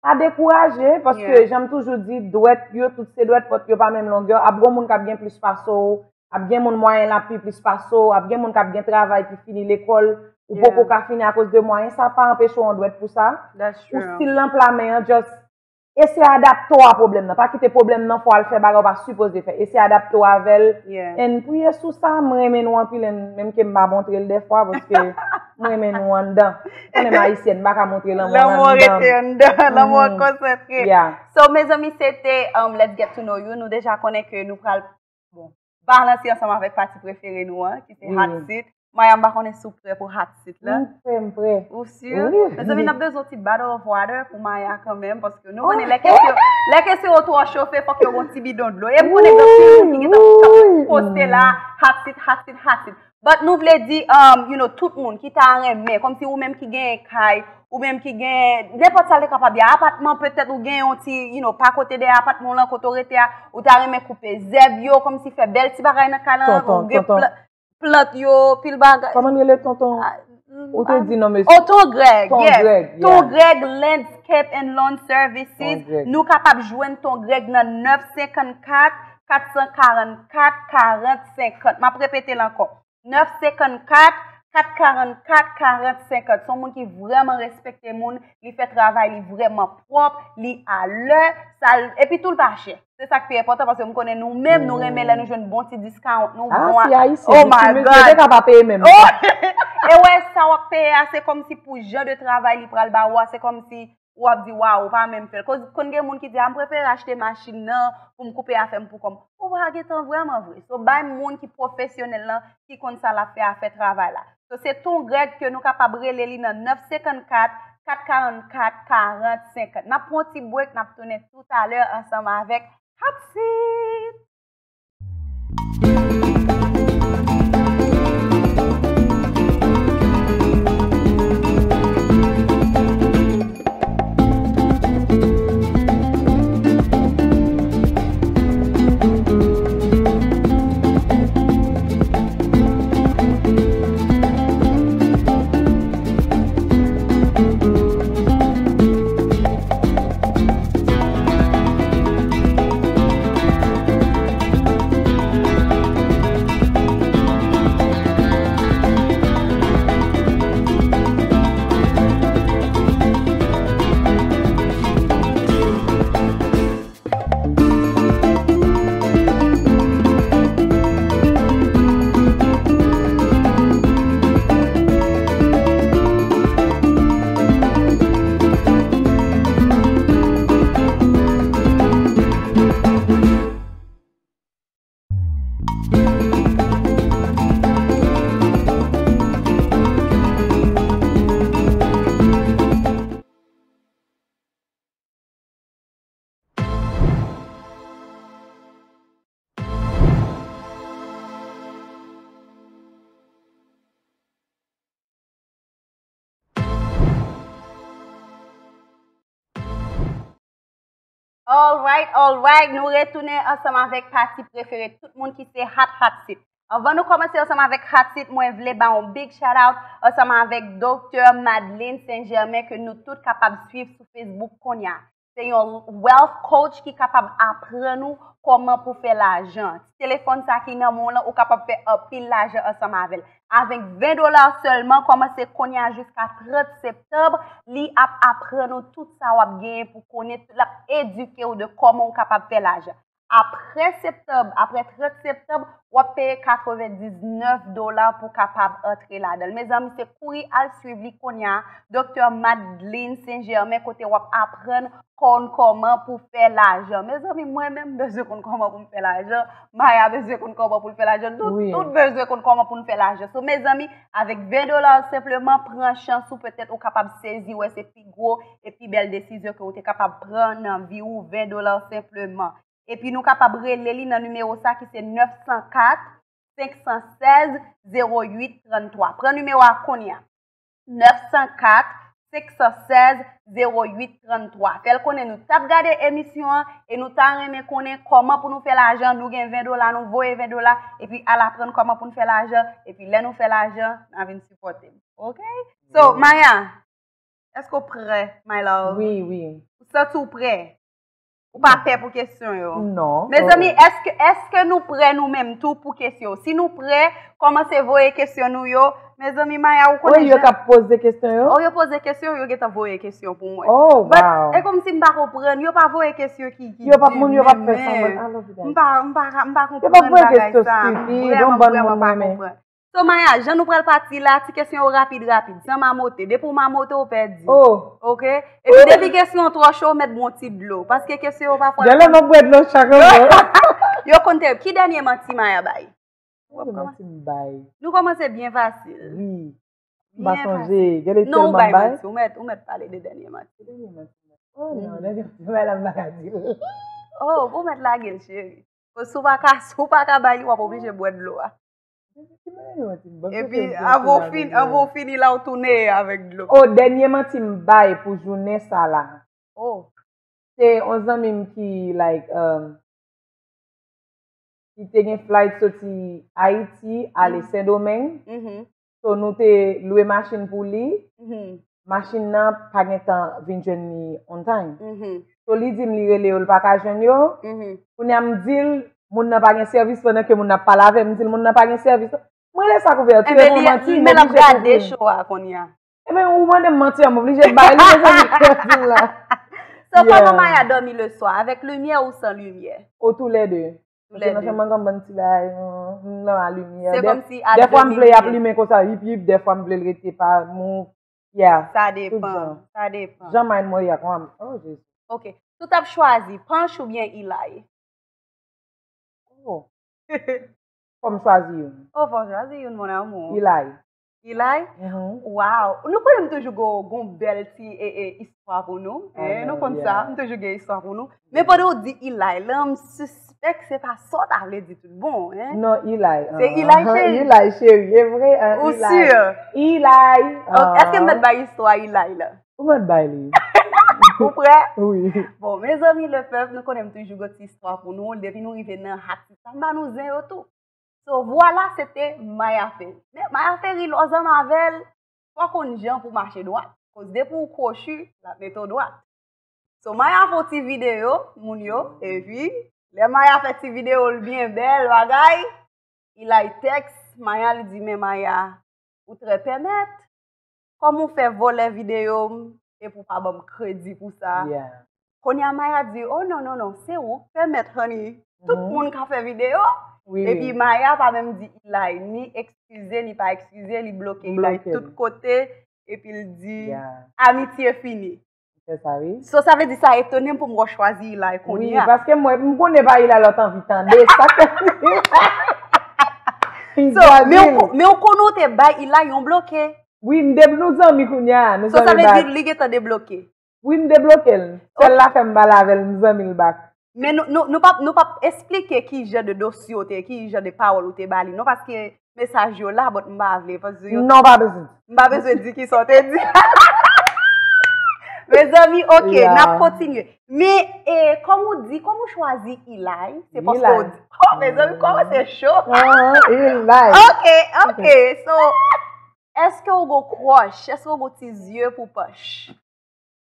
pa dekouraje, paske Yeah. jan m toujou di, dwèt yo, tout se dwèt, but yo pa menm longè. Ap gon moun k ap gen plis pase w, ap gen moun mwayen l ap pi plis pase w, ap gen moun k ap gen travay ki fini lekòl, ou Yeah. poko ka fini akoz de mwayen, sa pa anpeche w yon dwèt pou sa. That's Ou true. still nan pla men an, just eseye adapte w a pwoblèm nan. Pa kite pwoblèm nan fè w al fè bagay ou pa sipoze fè. Eseye adapte w avè l. Yeah. And priye sou sa, m renmen nou anpil, and menm ke m pa montre l dèfwa, paske m renmen nou anndan. Ou konnen m ayisyèn, m pa ka montre lanmou anndan. Lanmou rete anndan, lanmou konsantre. Yeah. So, mezanmi, se te um, Let's Get to Know You. Nou deja konnen ke nou pral, bon, balanse ansanm avèk pati prefere nou an, ki se Hot Seat. Maya, m pa konnen si w prè pou Hot Seat la. M prè, m prè. Ou si? Wi. Mezanmi, n ap bezwen yon ti bottle of water pou Maya kanmenm, paske nou konnen lè kesyon, lè kesyon yo twò chofe, fòk yo gon ti bidon dlo. E m konnen gen anpil moun ki gentan k ap poste la, Hot Seat, Hot Seat, Hot Seat. But nou vle di, um, you know, tout moun ki ta renmen, kòmsi ou menm ki genyen kay, ou menm ki genyen nenpòt sa l te kapab ye, apatman, petèt ou gen yon ti, you know, pa kote dèyè apatman w lan, kote w rete a, ou ta renmen koupe zèb yo, kòmsi fè bèl ti bagay nan kay lan, ou gen plant yo, pil bagay. Kòman l rele, tonton? Ou te di non, mesye. Oh, Ton Greg, yes. Ton Greg Landscape and Lawn Services. Nou kapab jwenn Ton Greg nan nèf senkannkat, kat san karannkat, karant senkant. M ap repete l ankò. Nèf senkannkat, kat karannkat, karant senkant. Se yon moun ki vrèman respekte moun, li fè travay li vrèman pwòp, li alè, sa l, epi tou l pa chè. Se sa k pi enpòtan, paske m konnen nou menm, nou renmen lè nou jwenn bon ti discount, nou bon a. Ah, si Ayisyen, oh my God, mesye te ka pa peye menm. E wè, sa w ap peye a, se kòmsi pou jan de travay li pral ba ou a, se kòmsi w ap di, waw, ou pa menm fè l. Koz konn gen moun ki di, a, m prefere achte machin nan pou m koupe afè m pou kò m. Ou pa gen tan vrèman vre. So, bay moun ki pwofesyonèl lan, ki konn sa l ap fè a fè travay la. So, se Ton Greg ke nou kapab rele li nan nèf senkannkat, kat karannkat, karant senkant. N ap pran yon ti break, n ap tounen toutalè ansanm avèk Hot Seat. Alright, alright, nou retounen ansanm avèk pati prefere tout moun ki se Hot Hot Seat. Anvan nou kòmanse ansanm avèk Hot Seat, mwen vle ba yon big shout out ansanm avèk Doktè Madeleine Saint Germain ke nou tout kapab swiv sou Facebook kounye a. Se yon wealth coach ki kapab aprann ou kòman pou fè lajan. Ti telefòn sa ki nan men w lan, ou kapab fè anpil lajan ansanm avè l. Avèk ven dola sèlman, kòmanse kounye a jiska trant septanm, li ap aprann ou tout sa w ap genyen pou konnen, l ap edike w de kòman w kapab fè lajan. Apre septanm, apre trant septanm, w ap peye katrevendiznèf dola pou kapab antre ladan l. Mezanmi, se kouri al swiv li kounye a, Doktè Madeleine Saint Germain, kote w ap aprann konn kòman pou fè lajan. Mezanmi, mwen menm, m bezwen konn kòman pou m fè lajan. Maya bezwen konn kòman pou l fè lajan. Nou tout bezwen konn kòman pou n fè lajan. So, mezanmi, avèk ven dola senpleman, pran chans ou, petèt ou kapab sezi, wè se pi gwo e pi bèl desizyon ke ou te kapab pran nan vi ou, ven dola senpleman. Epi nou kapab rele li nan nimewo sa ki se nèf san kat, senk san sèz, zewo uit tranntwa. Pran nimewo a kounye a. Nèf san kat, senk san sèz, zewo uit tranntwa. Fè l konnen nou t ap gade emisyon an e nou ta renmen konnen kòman pou nou fè lajan. Nou gen ven dola, nou voye ven dola, epi al aprann kòman pou n fè lajan. Epi lè nou fè lajan, n a vin sipòte m. Oke? So, Maya, èske w prè, my love? Wi, wi. Ou santi w prè? Ou pa pè pou kesyon yo? Non. Mezanmi, èske, èske nou prè nou menm tou pou kesyon yo? Si nou prè, kòmanse voye kesyon nou yo. Mezanmi, Maya, ou konnen jan yo k ap poze kesyon yo? Oh, yo poze kesyon, yo gentan voye kesyon pou mwen. Oh, wow. E kòmsi m pa konprann, yo pa voye kesyon ki, ki di menm, men. Yo p ap, moun yo p ap fè sa, man. I love you guys. M pa, m pa, m pa konprann bagay sa. Yo p ap voye kesyon stupid, yon bann moun mwen renmen. So, Maya, jan nou pral pati la, ti kesyon yo rapid, rapid, san mamote. Depi w mamote, w pèdi. Oh. Ok? Epi depi kesyon an twò cho, w mèt bwè yon ti dlo. Paske kesyon yo pafwa. Genlè m ap bwè dlo chak ankò. Yo konn te. Ki dènye manti Maya bay? Ki dènye manti m bay? Nou kòmanse byen fasil. Wi. M pa sonje. Genlè tèlman bay. Non, ou bay manti. Ou mèt, ou mèt pale de dènye manti. Ki dènye manti m bay? Oh, non, dènye manti m bay la, m pa ka di l. Oh, ou mèt lage l, cheri. Paske si w pa ka, si w pa ka bay li, w ap oblije bwè dlo a. Epi, anvan w fini, anvan w fini la, w tounen avèk dlo. Oh, dènye manti m bay pou jounen sa la. Oh. Se yon zanmi m ki, like, um, ki te gen flight soti Ayiti, ale Sendomeng. So, nou te lwe machin pou li. Machin nan pa gentan vin jwenn li on time. So, li di m li rele yo, li pa ka jwenn yo. Kounye a m di l, moun nan pa gen sèvis pandan ke moun nan ap pale avè m. M di l, moun nan pa gen sèvis. M rele sa kouvèti, e bon manti, m oblije kouvri. Ebyen, ou mande m manti a, m oblije bay li, mezanmi, kouvèti m la. So, kòman Maya dòmi le swa, avèk limyè ou san limyè? O, tou lè de. Paske nan chanm mwen gen yon bann ti bagay, m nan limyè. Se kòmsi a demi. Dèfwa m vle y ap limen konsa, yip, yip, dèfwa m vle l rete pa mou. Yeah. Sa depan, sa depan. Jan mind mwen ye a, kòman, oh, Jezi. Ok. Si w t ap chwazi, Panch oubyen Eli? Oh. Fò m chwazi youn. Oh, fò w chwazi youn, mon amour. Eli. Eli? Wow. Nou konnen m toujou gon, gon bèl ti, e, e, istwa pou nou. Eh, nou konn sa, m toujou gen istwa pou nou. Men pandan w di Eli la, m sispèk se pa sa w ta vle di tout bon, hein? Non, Eli. Se Eli, cheri? Eli, cheri, e vre, hein, Eli. Ou si? Eli. Ok, èske m mèt bay istwa Eli la? Ou mèt bay li. Ou prè? Wi. Bon, mezanmi, le pèp, nou konnen m toujou gon ti istwa pou nou. Depi nou rive nan hati, sa m ba nou zen yo tou. So, vwala, se te Maya Ferry. Men Maya Ferry, lè w zanmi avè l, fò w konn jan pou mache dwat. Koz depi w kwochi, l ap mete w dwat. So, Maya fè yon ti videyo, moun yo, epi, lè Maya fè ti videyo l byen bèl, bagay, Eli tèks Maya, li di, men Maya, ou trè pèmèt, kòman w fè vòlè videyo m, epi w pa ban m kredi pou sa? Kounye a Maya di, oh, non, non, non, se ou k pèmèt, honey. Tout moun ka fè videyo. Epi Maya pa menm di Eli ni ekskize, li pa ekskize, li bloke Eli tout kote. Epi l di, amitye fini. Fè sa, wi. So, sa vle di sa etone m pou m wè w chwazi Eli kounye a. Wi, paske mwen, m konnen pa Eli lòt anvi tande. Sa k fè. So, men w ko-, men w konnen w te bay Eli yon bloke. Wi, m depi nou zanmi kounye a, nou zanmi bak. So, sa vle di li gentan debloke. Wi, m debloke l. Sèl la fè m pale avè l, m zanmi l bak. Men nou, nou, nou p ap, nou p ap esplike ki jan de dosye w te, ki jan de pawòl ou te ba li, non, paske mesaj yo la, but m pa vle, paske yo... Non, pa bezwen. M pa bezwen di ki sa w te di. Mezanmi, ok, n ap kontinye. Men, e, kòm ou di, kòm ou chwazi Eli, se paske ou di, oh, mezanmi, kòman se cho. Eli. Ok, ok, so, èske ou gon crush? Èske ou gon ti zye pou Panch?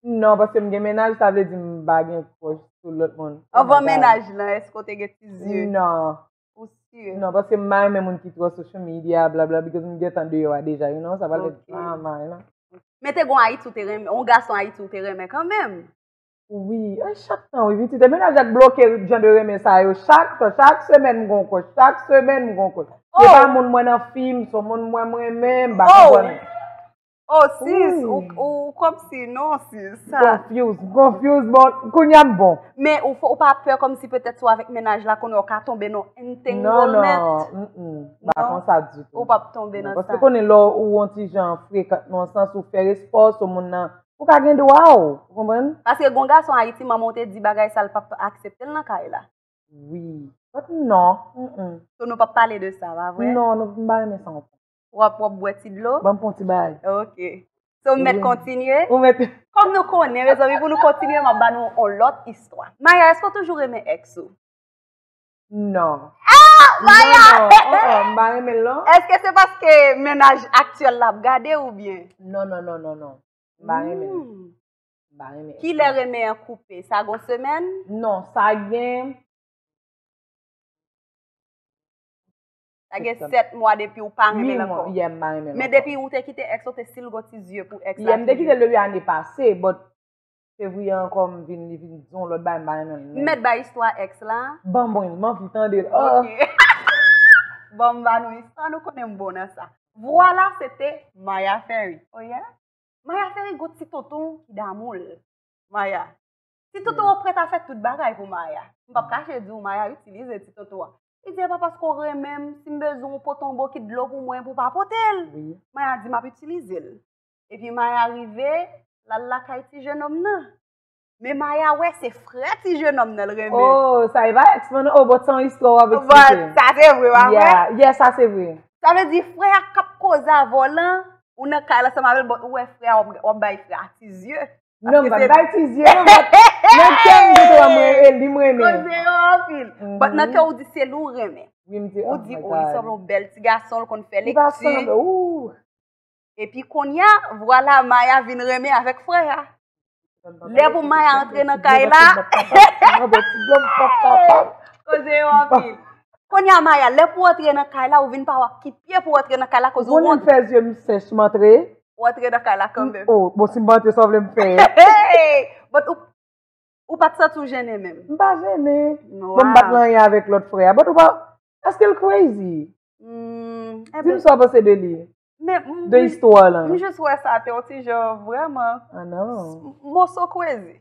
Non, paske m gen mennaj, sa vle di m pa gen crush sou lòt moun. Anvan mennaj lan, èske w te gen ti zye? Non. Ou si? Non, paske m pa renmen moun ki twò social media, blabla, because m gentan deyò a deja, you know, sa pral fè drama, you know. Men te gon Ayiti ou te renmen, yon gason Ayiti ou te renmen kanmenm. Wi, e chak tan, wi, pitit, e mennaj la k bloke jan de renmen sa yo. Chak tan, chak semèn m gon crush, chak semèn m gon crush. Se pa moun m wè nan fim, se moun m wè m renmen, m pa konprann. Oh, sis, ou, ou kòmsi, non, sis, sa. Confuse, confuse, bon, kounye a m bon. Men ou, ou pa pè kòmsi petèt si w avèk mennaj la, kounye a w ka tonbe nan entanglement? Non, non, mm, mm, m pa konsa ditou. Ou p ap tonbe nan sa. Paske konnen lè w yon ti jan frekan, nan sans ou fè espò, so moun nan, ou ka gen dwa w, ou konprann? Paske gon gason Ayiti, manman w te di bagay sa, l p ap aksepte l nan kay la. Wi. But non, mm, mm. So nou p ap pale de sa, pa vre? Non, nou, m pa renmen sa ankò. W ap, w ap bwè ti dlo? Ban m pran ti bagay. Ok. So, m mèt kontinye? Ou mèt. Kòm nou konnen, mezanmi, pou nou kontinye, m ap ba nou yon lòt istwa. Maya, èske w toujou renmen èks ou? Non. Ah, Maya! Non, non, oh, oh, m pa renmen l, non. Èske se paske mennaj aktyèl la ap gade oubyen? Non, non, non, non, non. M pa renmen l. Hmm. M pa Kilè renmen an koupe? Sa gon semèn? Non, sa gen Sa gen sèt mwa depi ou pa renmen l ankò. Yeah, m pa renmen l ankò. Men depi ou te kite ex ou te still gon ti zye pou ex la. Yeah, m te kite l depi ane pase, but fevriye ankò m vin li vin di yon lòt bagay m pa renmen l. M mèt bay istwa ex la. Ban mwen l, m anvi tande l. Oh. Ok. Bon, m ba nou istwa, nou konnen m bon nan sa. Vwala, se te Maya Ferry. Oh yeah? Maya Ferry gon ti tonton ki damou l. Maya. Ti tonton an prèt a fè tout bagay pou Maya. M p ap kache di w, Maya itilize ti tonton an. Li di, "Epa paske w renmen m, si m bezwen yon poton bokit dlo pou mwen, pou w pa pote l." Maya di, "M ap itilize l." Epi Maya rive, l al lakay ti jennonm nan. Men Maya wè se frè ti jennonm nan l renmen. Oh, sa e pa ex mwen non. Oh, but se yon istwa w ap eksplike. But sa se vre, pa vre? Yeah, yeah, sa se vre. Sa vle di frè a k ap koze avè w lan, ou nan kay la ansanm avè l, but ou wè frè a w ap, w ap bay frè a ti zye. Non, m pa t bay ti zye non, but nan kè m di tou mwen e li m renmen. Koze yo anpil. But nan kè w di se li w renmen. Wi, m di, oh my God. Ou di, oh, li sanble yon bèl ti gason, l konn fè lekti. Li pa sanble, ooh. Epi kounye a, vwala Maya vin renmen avèk frè a. Lè pou Maya antre nan kay la. Koze yo anpil. Kounye a Maya, lè pou antre nan kay la, ou vin pa wè ki pye pou antre nan kay la, koz ou wont. Ou konnen m fè zye m sèch, m antre. Ou antre nan kay la kanmenm. Oh, bon, si m pa antre, sa w vle m fè? But ou, ou pa t santi w jennen menm? M pa jennen. Bon, m pa t nan anyen avèk lòt frè a. But ou pa, èske l crazy? Di m sa w panse de li. De istwa lan. M jis wè sa te yon ti jan vrèman. Moso crazy.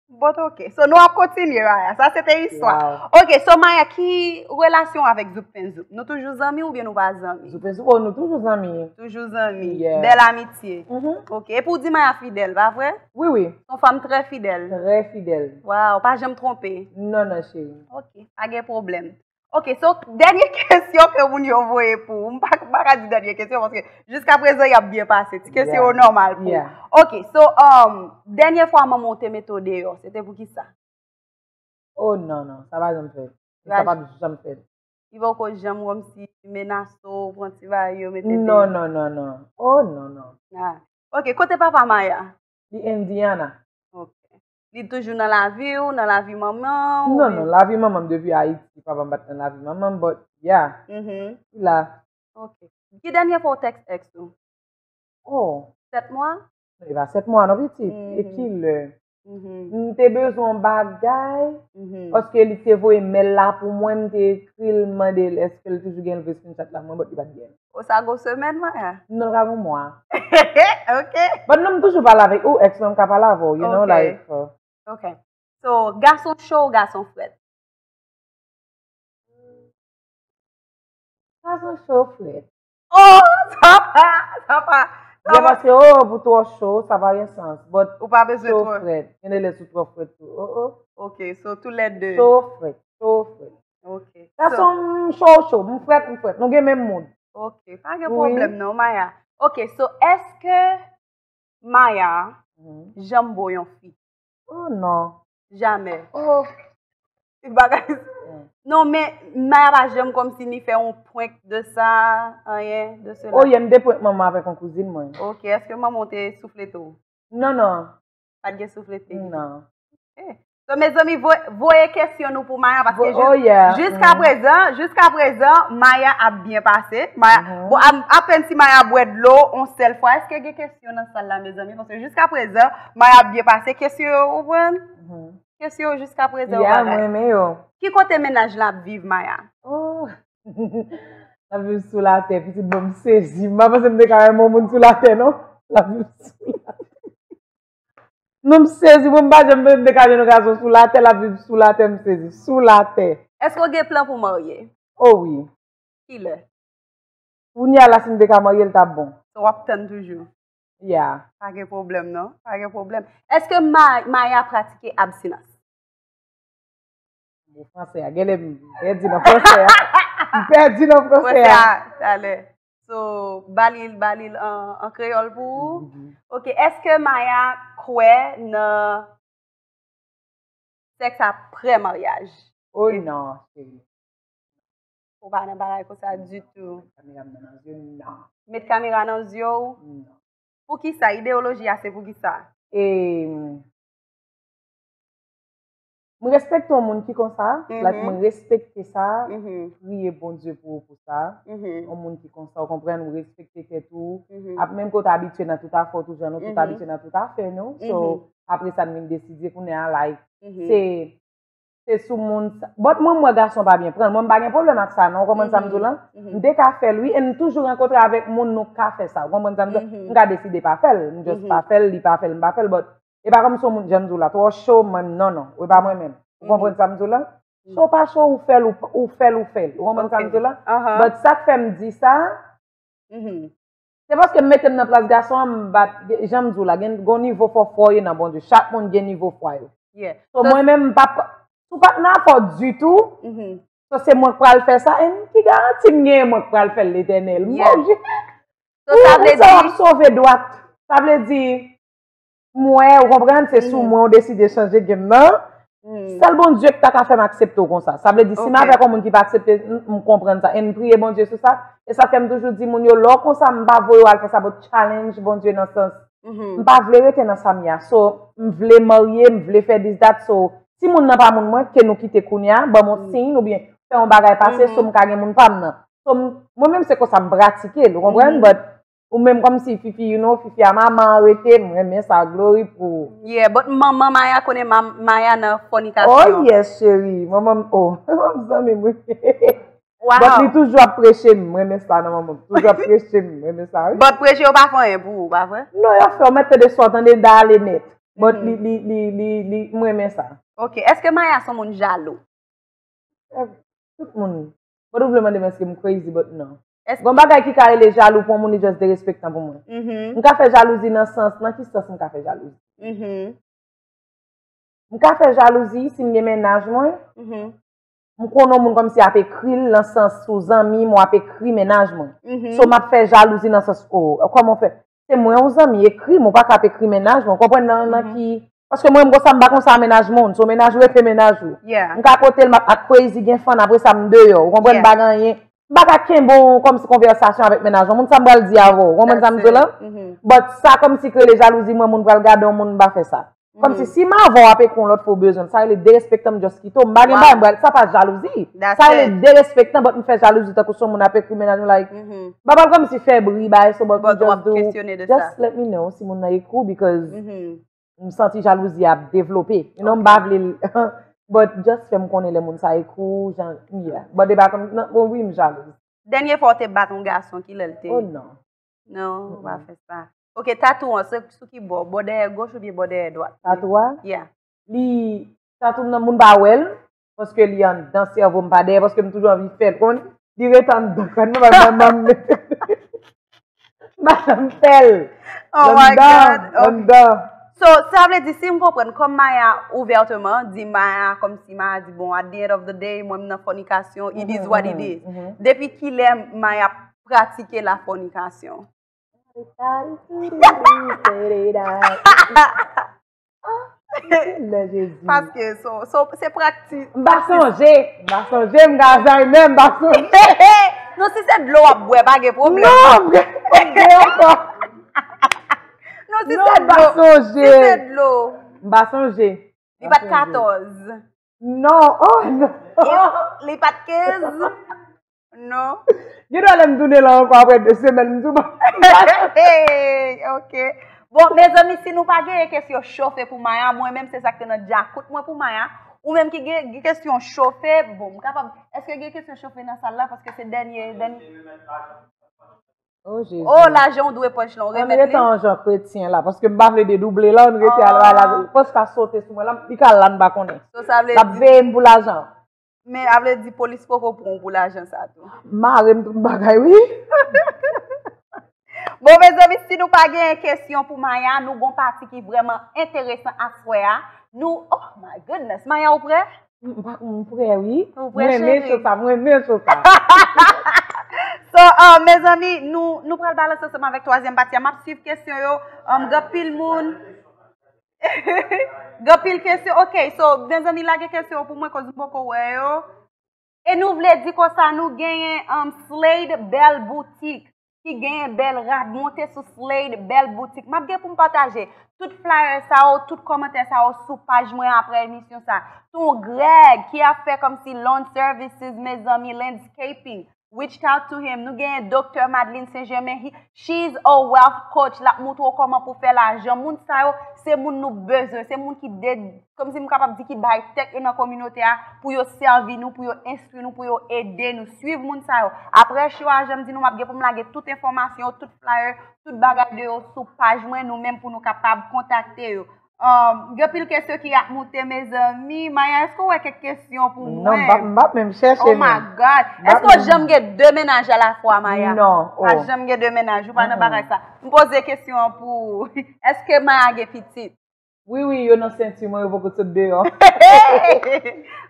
But ok. So nou ap kontinye, Maya. Sa se te istwa. Ok, so Maya, ki relasyon w avèk Zouk Penzoup? Nou toujou zanmi oubyen nou pa zanmi? Zouk Penzoup, oh, nou toujou zanmi. Toujou zanmi. Bèl amitye. Ok. Epi w di Maya fidèl, pa vre? Wi, wi. Se yon fanm trè fidèl. Trè fidèl. Waw, pa janm twonpe. Non, non, cheri. Ok, pa gen pwoblèm. Ok, so dènye kesyon ke moun yo voye pou ou. M pa, m pa ka di dènye kesyon paske jiska prezan y ap byen pase. Ti kesyon yo nòmal pou ou. Ok, so um, dènye fwa manman w te mete w deyò, se te pou kisa? Oh non, non, sa pa janm fèt. Sa pa janm fèt. Li poko janm kòmsi menase w, pran ti bagay yo mete deyò. Non, non, non, non. Oh non, non. Ah. Ok, kote papa Maya? Li Indiana. Ok. Li toujou nan lavi w, nan lavi manman w? Non, non, lavi manman m depi Ayiti. Papa m pa t nan lavi manman m, but yeah. Li la. Ok. Ki dènye fwa w tèks ex ou? Oh. Sèt mwa? E pa sèt mwa non pitit. E kilè? M te bezwen yon bagay, paske li te voye mail la pou mwen, m te ekri l, m mande l èske l toujou gen l, voye screenshot la pou mwen, but li pa t gen l. O sa gon semèn, Maya? Non, l ka gon mwa. Ok. But non, m toujou pale avèk ou, ex mwen, m ka pale avè w, you know, like. Ok. So, gason cho ou gason frèt? Gason cho frèt. Oh, sa pa, sa pa. Sa pa. Paske, oh, pou twò cho, sa pa gen sans. But ou pa bezwen cho frèt. Gen de lè sou twò frèt tou. Oh, oh. Ok, so tou lè de. Cho frèt, cho frèt. Ok. Gason m cho, cho, m frèt, m frèt. Nou gen menm mood. Ok, pa gen pwoblèm non, Maya. Ok, so èske Maya janm bo yon fi? Oh non. Jamè. Oh. Bagay. Non, men Maya pa janm kòmsi ni fè yon prank de sa, anyen de sela. Oh, yè m te prank manman avèk yon kouzin mwen. Ok, èske manman w te souflete w? Non, non. Pa t gen souflete? Non. Ok. So, mezanmi, voye kesyon nou pou Maya, paske jiska prezan, jiska prezan, Maya ap byen pase. Bon, apèn si Maya bwè dlo yon sèl fwa. Èske gen kesyon nan sal la, mezanmi? Paske jiska prezan, Maya ap byen pase. Kesyon yo, ou konprann? Kesyon yo jiska prezan yo bagay. Ki kote mennaj la ap viv, Maya? Oh! L ap viv sou latè, pitit, bon, m sezi. M pa panse m te ka renmen yon moun sou latè, non. L ap viv sou latè. Non, m sezi, bon, m pa janm te ka jwenn yon gason sou latè, l ap viv sou latè, m sezi. Sou latè. Èske w gen plan pou w marye? Oh wi. Kilè? Kounye a la, si m te ka marye, l t ap bon. So, w ap tann toujou? Yeah. Pa gen pwoblèm, non. Pa gen pwoblèm. Èske Maya pratike abstinans? Mo fransè a, genlè m pèdi nan fransè a. M pèdi nan fransè a. Fransè a, talè. So, ba li, ba li l an, an kreyòl pou ou. Ok, èske Maya kwè nan sèks aprè maryaj? Oh non, cheri. Ou pa nan bagay konsa ditou. Met kamera m nan nan zye w, non. Met kamera nan zye w? Non. Poukisa? Ideyoloji a se poukisa? E, mwen respekte yon moun ki konsa, like, mwen respekte sa, priye Bondye pou ou pou sa. Yon moun ki konsa, ou konprann, ou respekte tèt ou. Ap menm ke w ta abitye nan tout afè w toujou, nou tout abitye nan tout afè nou. So, apre sa, n vin deside kounye a, like, se, se sou moun sa. But mwen, m wè gason pa byen pran l. Mwen, m pa gen pwoblèm ak sa, non. Ou konprann sa m di w lan? M te ka fè l, wi, e m toujou rankontre avèk moun, nou ka fè sa. Ou konprann sa m di w lan? M ka deside pa fè l. M just pa fè l, li pa fè l, m pa fè l, but e pa kòm si yon moun, jan m di w la, twò cho, mwen, non, non, e pa mwen menm. Ou konprann sa m di w la? Cho pa cho, ou fè l, ou, ou fè l, ou fè l. Ou konprann sa m di w la? But sa k fè m di sa, se paske m mete m nan plas gason an, m pa, jan m di w la, gen, gen yon nivo fò fò ye nan Bondye. Chak moun gen nivo fwa yo. So, mwen menm, m pa, ou pa t nan afè w ditou. So, se mwen k pral fè sa, e ki garanti m genyen mwen k pral fè l, Letènèl? M pa oblije. So, sa vle di, w ap sove dwat. Sa vle di, m wè, ou konprann, se sou mwen ou deside chanje game nan. Sèl Bondye ki ta ka fè m aksepte w konsa. Sa vle di, si m avèk yon moun ki pa aksepte, m, m konprann sa. E m priye Bondye sou sa. E sa fè m toujou di moun yo, lè w konsa, m pa voye w al fè sa, but challenge Bondye nan sans. M pa vle rete nan sa m ye a. So, m vle marye, m vle fè this, that. So, si moun nan pa moun mwen, ke nou kite kounye a, ban m yon siy, oubyen fè yon bagay pase, so m ka gen moun pa m nan. So, m, mwen menm se konsa m pratike l, ou konprann? But, ou menm kòmsi Fifi, you know, Fifi a manman an rete, m renmen sa, glory pou ou. Yeah, but manman Maya konnen ma, Maya nan fònikasyon. Oh yes, cheri, manman m, oh, manman m zanmi m, wi. But li toujou ap preche m, m renmen sa nan manman m. Toujou ap preche m, m renmen sa, wi. But preche yo pa fè anyen pou ou, pa vre? Non, yo fè, ou mèt tande sa, w tande, dale nèt. But li, li, li, li, li, m renmen sa. Ok, èske Maya se yon moun jalou? Tout moun. But ou vle mande m èske m crazy, but non. Gon bagay ki ka rele jalou pou yon moun, li just derespektan pou mwen. M ka fè jalouzi nan sans, nan ki sans m ka fè jalouzi? M ka fè jalouzi si m gen mennaj mwen. M konnen yon moun kòmsi ap ekri l nan sans sou zanmi m, w ap ekri mennaj mwen. So, m ap fè jalouzi nan sans, oh, kòman w fè? Se mwen yon zanmi, ekri m, ou pa ka ap ekri mennaj mwen, w konprann nan, nan ki, paske mwen, m konsa, m pa konsa a mennaj moun, so mennaj ou rete mennaj ou. M ka kote l, m ap ak crazy gen fann, apre sa m deyò, ou konprann, m pa gen anyen. M pa ka kenbe yon kòmsi konvèsasyon avèk mennaj yon moun, sa m pral di avè w, ou konprann sa m di w lan? But sa kòmsi k rele jalouzi, mwen moun pral gade yon moun, m pa fè sa. Kòmsi si m avè w ap ekri yon lòt fwa ou bezwen m, sa rele derespektan, m just kite w, m pa gen bagay, m pral, sa pa jalouzi. Sa rele derespektan, but m fè jalouzi tankou si yon moun ap ekri mennaj mwen, like, m pa pral kòmsi fè bri, bagay, so, but m just do, just let me know si moun nan ekri w, because m santi jalouzi ap devlope. You know, m pa vle l, but just fè m konnen lè moun sa ekri w, jan, yeah. But e pa kòm, non, bon, wi, m jalouzi. Dènye fwa w te bat yon gason, kilè l te? Oh non. Non, ou pa fè sa. Ok, tatou an, se sou ki bò? Bò dèyè goch oubyen bò dèyè dwat? Tatou a? Yeah. Li, tatou nan moun pa wè l, paske li anndan sèvo m, pa dèyè, paske m toujou anvi fè l. Konn, li ret anndan, konn, nan manman m. Madanm fè l. Oh my God. Anndan, anndan. So, sa vle di, si m konprann, kòm Maya ouvèteman di Maya, kòmsi Maya di, bon, at the end of the day, mwen m nan fònikasyon, it is what it is. Depi kilè Maya pratike la fònikasyon? Lè Jezi. Paske so, so, se pratik. M pa sonje. M pa sonje, m ka zanmi menm, m pa sonje. Non, si se dlo w ap bwè, pa gen pwoblèm. Non, m gen, m gen ankò. Non, si se dlo. Non, m pa sonje. Si se dlo. M pa sonje. Li pa t katòz. Non, oh non. E li pa t kenz. Non. Gen dwa lè m tounen la ankò apre de semèn, m tou pa. Ok. Bon, mezanmi, si nou pa genyen kesyon chofe pou Maya, mwen menm se sa k te nan djakout mwen pou Maya. Ou menm ki gen, gen kesyon chofe, bon, m kapab. Èske gen kesyon chofe nan sal la? Paske se dènye, dènye. Oh, Jezi. Oh, lajan w dwe pòch lan, w remèt li. Ann rete an jan kretyen la, paske m pa vle dedouble la, ann rete al bay la, pòch ka sote sou mwen la, li ka la, m pa konnen. So, sa vle di l ap veye m pou lajan. Men, sa vle di polis poko pran w pou lajan sa tou. Mare m tout bagay, wi. Bon, mezanmi, si nou pa genyen kesyon pou Maya, nou gon pati ki vrèman enteresan aswè a. Nou, oh my goodness, Maya, ou prè? M pa, m prè, wi. Ou prè, cheri? M renmen cho sa, m renmen cho sa. So, uh, mezanmi, nou, nou pral balanse ansanm avèk twazyèm pati a. M ap swiv kesyon yo. Um, gen anpil moun. Gen anpil kesyon. Ok, so, mezanmi, lage kesyon yo pou mwen, koz m poko wè yo. E nou vle di konsa, nou genyen, um, Slade Belle Boutique. ki genyen bèl rad, monte sou Slade, bèl boutik. M ap gen pou m pataje tout flyer sa yo, tout kòmantè sa yo sou paj mwen apre emisyon sa. Ton Greg ki ap fè kòmsi lawn services, mezanmi, landscaping. Reached out to him. Nou genyen Doktè Madeline Saint Germain. He, she's a wealth coach. L ap montre w kòman pou fè lajan. Moun sa yo, se moun nou bezwen. Se moun ki de, kòmsi m kapab di ki bay tèt yo nan kominote a pou yo sèvi nou, pou yo enstwi nou, pou yo ede nou. Swiv moun sa yo. Apre show a, jan m di nou, m ap gen pou m lage tout enfòmasyon yo, tout flyer, tout bagay de yo sou paj mwen, nou menm pou nou kapab kontakte yo. Um, gen pil kesyon ki ap moute, mezanmi. Maya, èske w wè kèk kesyon pou mwen? Non, m p ap, m p ap menm chèche. Oh my God. Èske w janm gen de mennaj alafwa, Maya? Non. Pa janm gen de mennaj, ou pa nan bagay sa. M poze kesyon an pou ou. Èske Maya gen pitit? Wi, wi, yo nan senti mwen, yo poko sot deyò.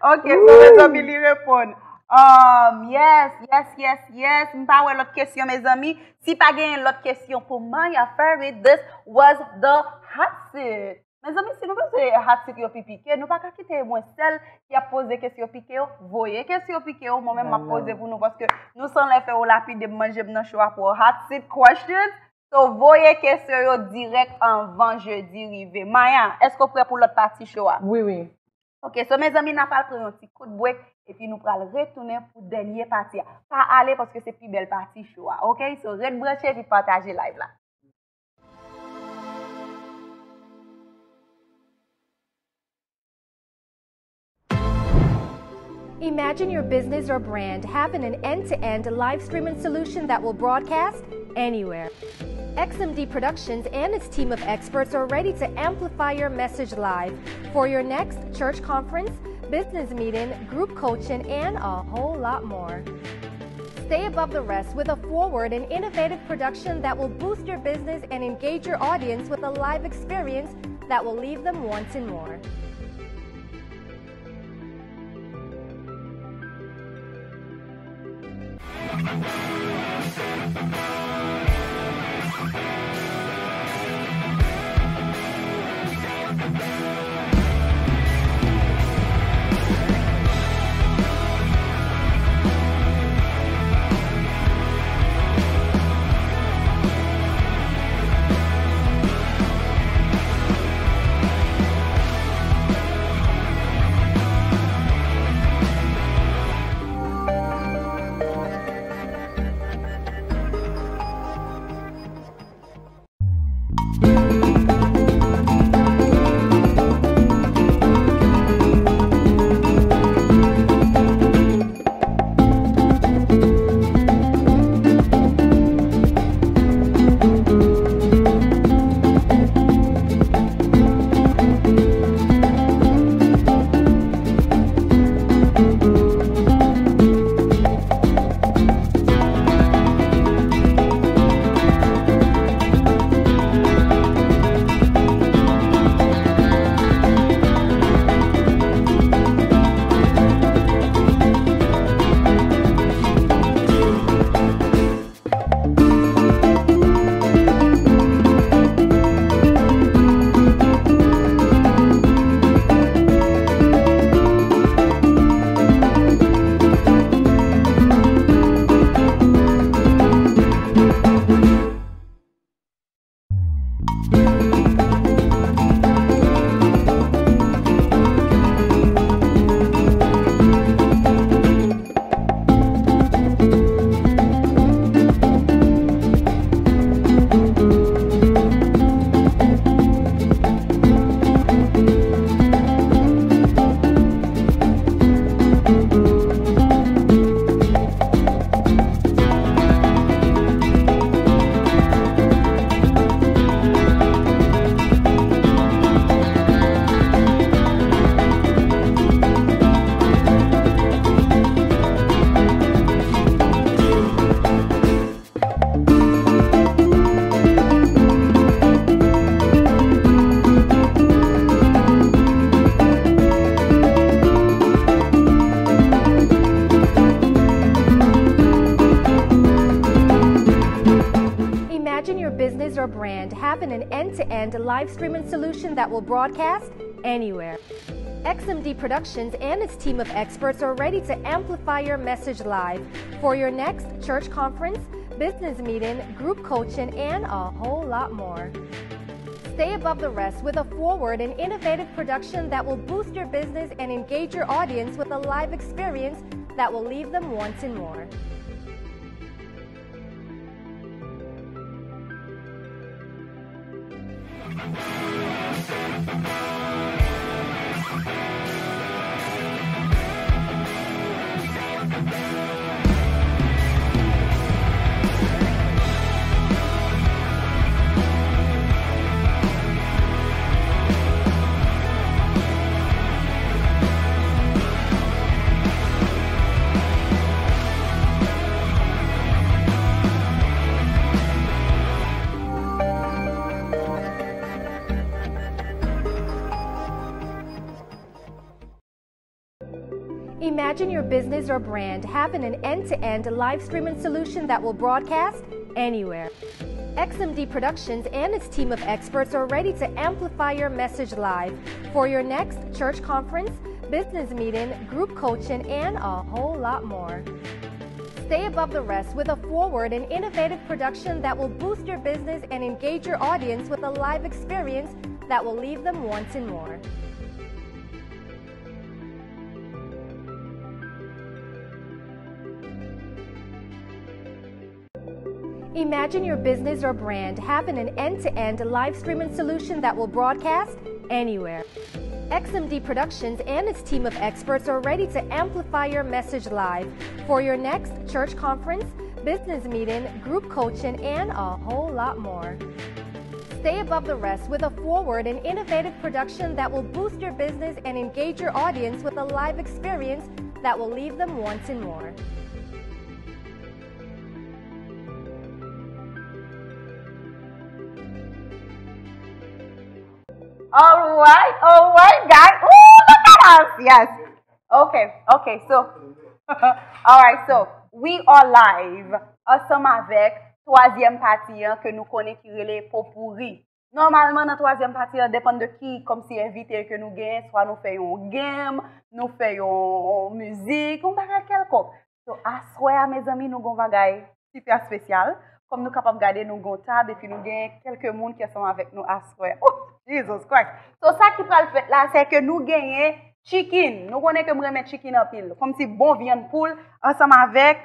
Ok, so mezanmi, li reponn. Um, yes, yes, yes, yes. M pa wè lòt kesyon, mezanmi. Si pa genyen lòt kesyon pou Maya Ferry, this was the hot seat. Mezanmi, si nou bezwen hot seat yo pi pike, nou pa ka kite mwen sèl ki ap poze kesyon pike yo. Voye kesyon pike yo, mwen menm m ap poze pou nou, paske nou sanlè fè yo lapide m, manje m nan cho a pou hot seat questions. So, voye kesyon yo dirèk anvan jedi rive. Maya, èske w prè pou lòt pati cho a? Wi, wi. Ok, so mezanmi, n ap al pran yon ti kout break, epi nou pral retounen pou dènye pati a. Pa ale, paske se pi bèl pati cho a, ok? So, ret branche epi pataje live la. Imagine your business or brand having an end-to-end live streaming solution that will broadcast anywhere. X M D Productions and its team of experts are ready to amplify your message live for your next church conference, business meeting, group coaching, and a whole lot more. Stay above the rest with a forward and innovative production that will boost your business and engage your audience with a live experience that will leave them wanting more. Imagine your business or brand having an end-to-end live streaming solution that will broadcast anywhere. X M D Productions and its team of experts are ready to amplify your message live for your next church conference, business meeting, group coaching, and a whole lot more. Stay above the rest with a forward and innovative production that will boost your business and engage your audience with a live experience that will leave them wanting more. Imagine your business or brand having an end to end live streaming solution that will broadcast anywhere. X M D Productions and its team of experts are ready to amplify your message live for your next church conference, business meeting, group coaching, and a whole lot more. Stay above the rest with a forward and innovative production that will boost your business and engage your audience with a live experience that will leave them wanting more. Imagine your business or brand having an end to end live streaming solution that will broadcast anywhere. X M D Productions and its team of experts are ready to amplify your message live for your next church conference, business meeting, group coaching, and a whole lot more. Stay above the rest with a forward and innovative production that will boost your business and engage your audience with a live experience that will leave them wanting more. Alright, alright, guys. Ooh, look at us. Yes. Okay, okay, so, alright, so, we are live ansanm avèk twazyèm pati an ke nou konnen ki rele Popouri. Nòmalman, nan twazyèm pati an, depann de ki, kòmsi, envite ke nou genyen, swa nou fè yon game, nou fè yon mizik, yon bagay kèlkonk. So, aswè a, mezanmi, nou gon bagay sipè espesyal. Kòm nou kapab gade, nou gon tab, epi nou genyen kèlke moun ki ansanm avèk nou aswè. Oh, Jesus Christ! So, sa ki pral fèt la, se ke nou genyen chicken. Nou konnen ke m renmen chicken anpil. Kòmsi bon vyann poul, ansanm avèk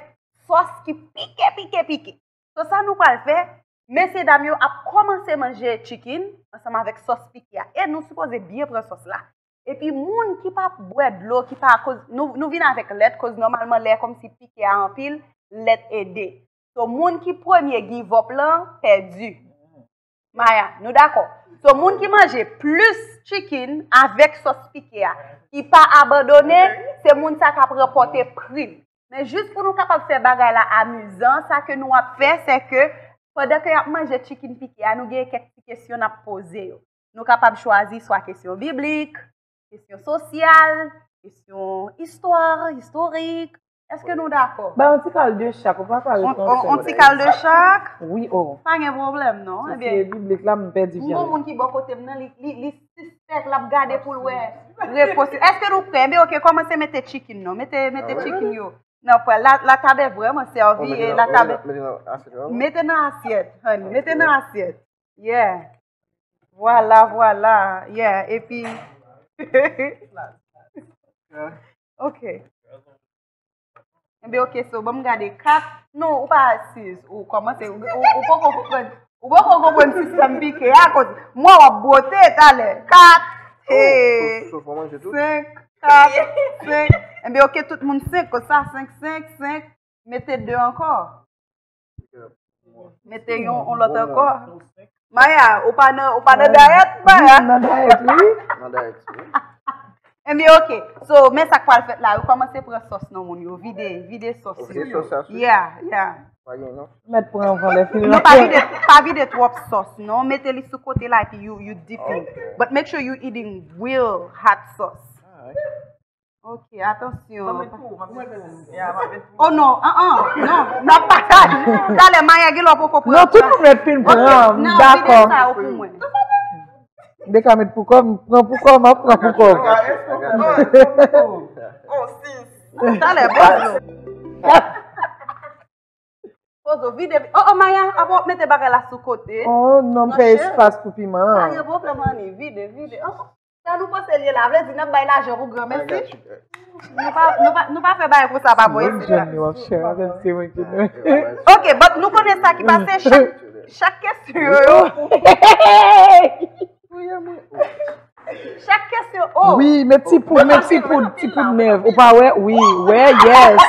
sòs ki pike, pike, pike. So, sa nou pral fè, mesye dam yo ap kòmanse manje chicken ansanm avèk sòs pike a. E nou sipoze byen pran sòs la. Epi moun ki pa bwè dlo, ki pa, koz nou, nou vin avèk lèt, koz nòmalman lè kòmsi pike a anpil, lèt ede. So, moun ki premye give up lan, pèdi. Maya, nou dakò? So, moun ki manje plis chicken avèk sòs pike a, ki pa abandone, se moun sa k ap ranpòte pri l. Men jis pou nou kapab fè bagay la amizan, sa ke nou ap fè, se ke pandan ke y ap manje chicken pike a, nou gen kèk ti kesyon n ap poze yo. Nou kapab chwazi swa kesyon biblik, kesyon sosyal, kesyon istwa, istorik. Èske nou dakò? Bay yon ti kal de chak, ou pa pale fransè. On, on, on ti kal de chak? Wi, o. Pa gen pwoblèm, non. Ebyen, si se biblik la, m pèdi vyann. M gon moun ki bò kote m nan, li, li, li sispèk, l ap gade pou l wè repons yo. Èske nou prè? Ebyen, oke, kòmanse mete chicken, non. Mete, mete chicken yo. Nan pwèl. La, la tab est vraiment servi. Oh, mete e nan, la tab mete nan, mete nan asyèt, honey. Mete nan asyèt. Yeah. Vwala, vwala. Yeah. Epi. Ok. Enben, ok, so, ban m gade kat. Non, ou pa asiz. Ou kòmanse, ou, ou, ou poko konprann. Ou poko konprann sistèm pike a, koz mwen w ap bwote talè. Kat. Hey. Senk, kat, senk. Enben, ok, tout moun senk, konsa, senk, senk, senk. Mete de ankò. Mete yon, yon lòt ankò. Maya, ou pa nan, ou pa nan dayèt, Maya? Nan dayèt, wi. Nan dayèt, wi. Enben, ok. So, men sa k pral fèt la. Yo kòmanse pran sòs nan moun yo. Vide, vide sòs yo. Ok, sòs la sou. Yeah, yeah. Pa gen, non? Mèt pran anvan lè fini. Non, pa vide, pa vide twòp sòs, non. Mete li sou kote la, epi you, you dipping. Ok. But make sure you eating real hot sauce. Alright. Ok, atansyon. Oh non, an, an, non, n ap pataje. Talè, Maya gen lè w poko pran. Non, tout moun mèt fin pran, m dakò. Vide sa yo pou mwen. M te ka met pou kò m, pran pou kò m, m ap pran pou kò m. Oh, sis. Talè, poze nou. Pozo, vide, vide. Oh, oh, Maya, apa w ap mete bagay la sou kote? Oh, non, m fè espas pou piman an. Pa gen pwoblèm, honey. Vide, vide. Oh, sa nou panse l ye la? Vle di n ap bay lajan pou granmesi? Nou pa, nou pa, nou pa fè bagay konsa, pa bò isi la. Jwenn li w ap chè avè m, se mwen ki nou. Ok, but nou konnen sa ki pase, chak, chak kesyon yo, yo pou. Chak kesyon, oh. Wi, men ti poud, men ti poud, ti poud nèv. Ou pa wè? Wi, wè, yes.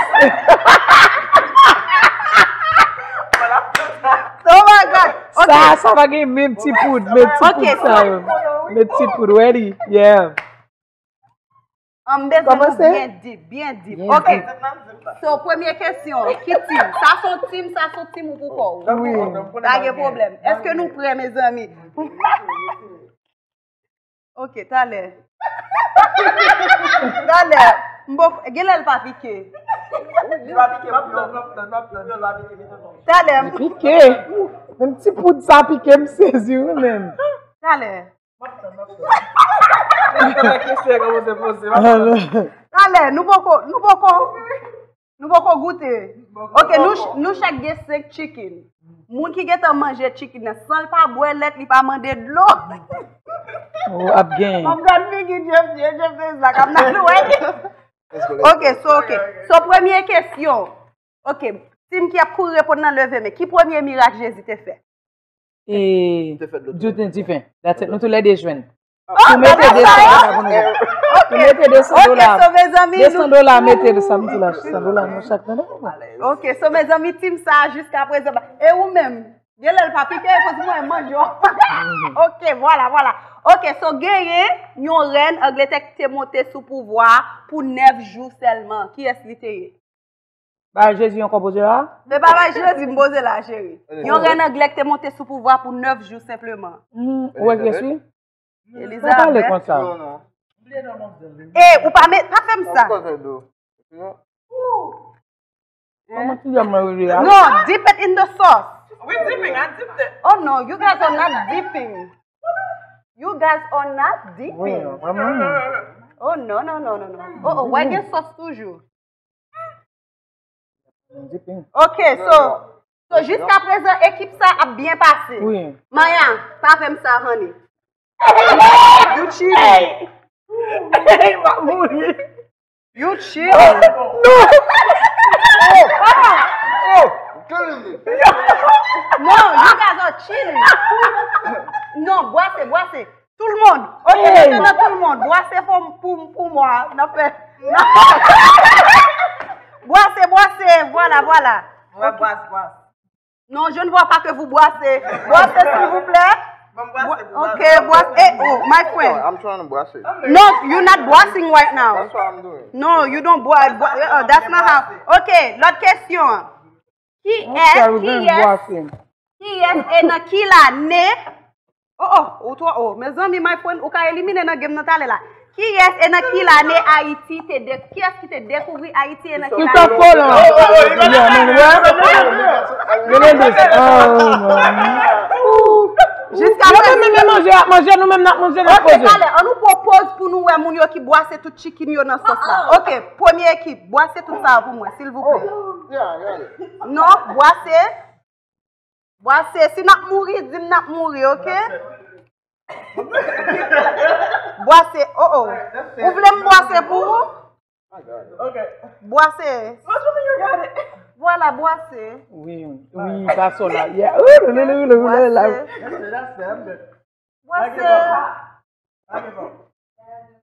Oh my God. Ok. Sa, sa pa gen menm ti poud, men ti poud sa yo. Men ti poud, wè li? Yeah. An, m bezwen nou byen deep, byen deep. Ok. So, premye kesyon, ki team? Sa se yon team, sa se yon team ou pou kò w. Wi. Pa gen pwoblèm. Èske nou prè, mezanmi? Ok, talè. Talè. M poko, genlè l pa pike. Li pa pike, m ap tann, m ap tann, m ap tann. Talè. Li pike. Menm ti poud sa pike, m sezi wi menm. Talè. M ap tann, m ap tann. Lè kesyon an kòmanse poze, m ap tann. Talè, nou poko, nou poko. Nou poko goute. Ok, nou ch-, nou chak gen senk chicken. Moun ki gentan manje chicken nan, san l pa bwè lèt, li pa mande dlo. Ou ap gen. M ap gad figi Jeff, Jeff, Jeff Bezos la k ap nan lwen. Ok, so, ok. So, premye kesyon. Ok, team ki ap kouri reponn nan, leve men. Ki premye mirak Jezi te fè? E, Te fè dlo tou. Djoutin difen. That's it. Nou toulède jwenn. Ou mete de san dola pou nou. Ou mete de san dola. Ok, so, mezanmi, de san dola, mete de san dola, san dola, nou chak nan. Ok, so, mezanmi, team sa, jiska prezan, e ou menm? Genlè l pa pike, koz mwen manje w. Ok, vwala, vwala. Ok, so, genyen yon rèn Angletè ki te monte sou pouvwa pou nèf jou sèlman. Kiyès li te ye? Bay Jezi yon kò poze la? Se pa bay Jezi m poze la, cheri. Yon rèn anglè ki te monte sou pouvwa pou nèf jou senpleman. Hmm, ou wè kiyès wi? Elizabeth. Pa pale konsa. E, ou pa met, pa fè m sa. Kòman ti djòb mwen rele a? No, dip it in the sauce. We dipping, I dipped it. Oh no, you guys are not dipping. You guys are not dipping. Oh no, no, no, no, no. Oh, oh, wè gen sòs toujou. Ok, so, so jiska prezan, ekip sa ap byen pase. Wi. Maya, pa fè m sa, honey. You cheating. Hey! Hey, m ap mouri. You cheating. No! No, you guys are cheating. Non, bwase, bwase. Tout le monde. Ok, hey! Maintenant tout le monde. Bwase pou, pou, pou mwen. N ap fè. Bwase, bwase. Vwala, vwala. Ok. Bwase, bwase. Non, je ne vois pas que vous boisez. Bwase, s'il vous plaît. Bon, bwase, bwase. Ok, bwase. Eh, oh, my friend. No, I'm trying to bwase. No, you're not bwasing right now. That's what I'm doing. No, you don't bwa-, bwa-, uh, that's not how. Ok, lòt kesyon. Kiyès, kiyès, kiyès e nan ki lane? Oh, oh, ou twò, oh, mezanmi, my friend, ou ka elimine nan game nan talè la. Kiyès e nan ki lane Ayiti te de-, kiyès ki te dekouvri Ayiti e nan ki lane? Christophe Colomb. Yeah, man, wè. Mene dis. Oh, man. Jiska prezan. Yo menm, men manje, ap manje, nou menm n ap manje, n ap poze. Ok, talè, an nou pran poz pou nou wè moun yo ki bwase tout chicken yo nan sòs la. Ok, premye ekip, bwase tout sa pou mwen, silvouplè. Non, bwase. Bwase, si n ap mouri, di m n ap mouri, ok? Bwase, oh, oh. Ou vle m bwase pou ou? Bwase. Vwala, bwase. Wi, wi, pa sò la. Yeah. Bwase. Bwase.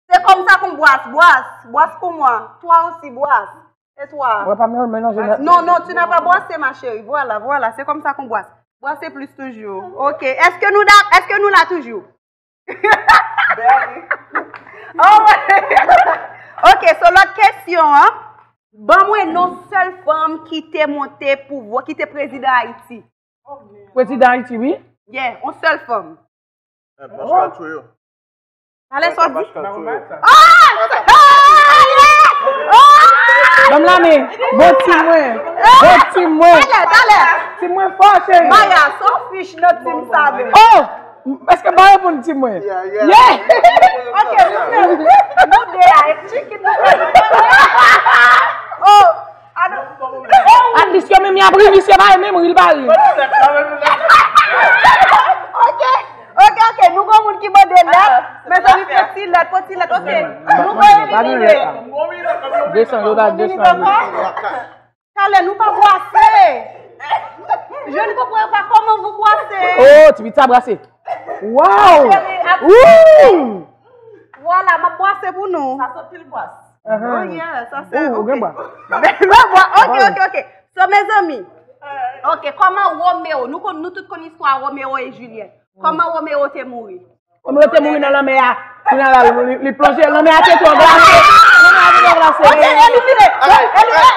Se konsa qu'on bwase, bwase, bwase pour moi. Toi aussi, bwase. Et toi? Wè pa mwen, mwen nan jenès. Non, non, tu n'as pas bwase, ma chérie. Voilà, voilà, c'est comme ça qu'on boit. Bwase plis toujou. Ok. Est-ce que nou da, est-ce que nou la toujou? Barely. Oh, ok, so lòt kesyon, an. Ban mwen non sèl fanm ki te monte pouvwa, ki te prezidan Ayiti. Prezidan Ayiti, wi. Yeah, on sèl fanm. Eh, Pascal Trouillot. Talè sa w di? Pascal Trouillot. Ah! Ban m la men. Bon team mwen. Bon team mwen. Talè, talè. Team mwen fò, cheri. Maya, sa w fich nan team sa menm? Oh! Èske m pa reponn team mwen? Yeah, yeah. Yeah! Ok, nou menm. Nou de a, e chicken nou menm. Oh! At least yo menm y ap ri, misye pa menm ri, li Al. Ok, ok, ok, nou gon moun ki mande lèt. Mezanmi, pran ti lèt, pran ti lèt, ok. Nou gon elimine. Desann, yo ba desann. Talè, nou pa bwase. Je ne comprends pas comment vous boisez. Oh, ti pita brase. Wow! Woo! Vwala, m ap bwase pou nou. Sa se pil bwas. Oh yeah, sa se, ok. Ok, ok, ok. So, mezanmi. Ok, kòman Romeo, nou konn, nou tout konn istwa Romeo e Juliet. Kòman Romeo te mouri? Kòman yo te mouri nan lanmè a? Kounye a la, li, li plonje, lanmè a te twò glase. Lanmè a te twò glase. Ok, elimine. Elimine.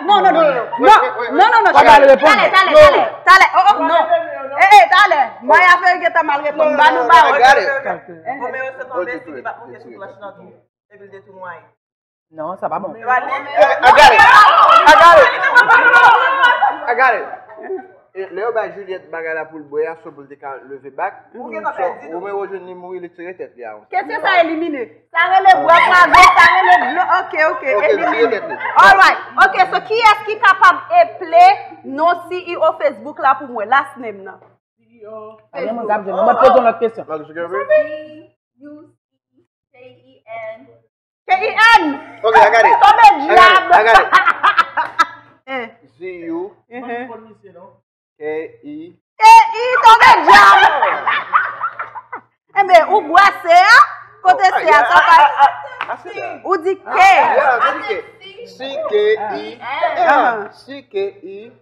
Non, non, non, non. Non, non, non, non. Talè, talè, talè, talè. Oh, oh, non. Eh, eh, talè. Maya fè gentan mal reponn. Ba nou ba. Romeo se tonbe si li pa t monte sou planch nan tou. Epi l te tou nwaye. Non, sa pa bon. I got it. I got it. I got it. E lè yo bay Juliet bagay la pou l bwè a, so pou l te ka leve back. Ou gen tan pèdi tou. Romeo jwenn li mouri, li tire tèt li a. Kesyon sa elimine. Sa rele bwa pwazo, sa rele dlo. Ok, ok, elimine. Alright. Ok, so kiyès ki kapab eple non C E O Facebook la pou mwen? Last name nan. Amen, mwen kap jwenn. Mwen poze yon lòt kesyon. Mark Zuckerberg. K E N. Ok, I got it. Tonbe dyab. I got it. Eh. Z U. K I. K I, tonbe dyab. Enben, ou bwase a? Kote se a, sa pa. Ou di K. Yeah, C K I. C K I.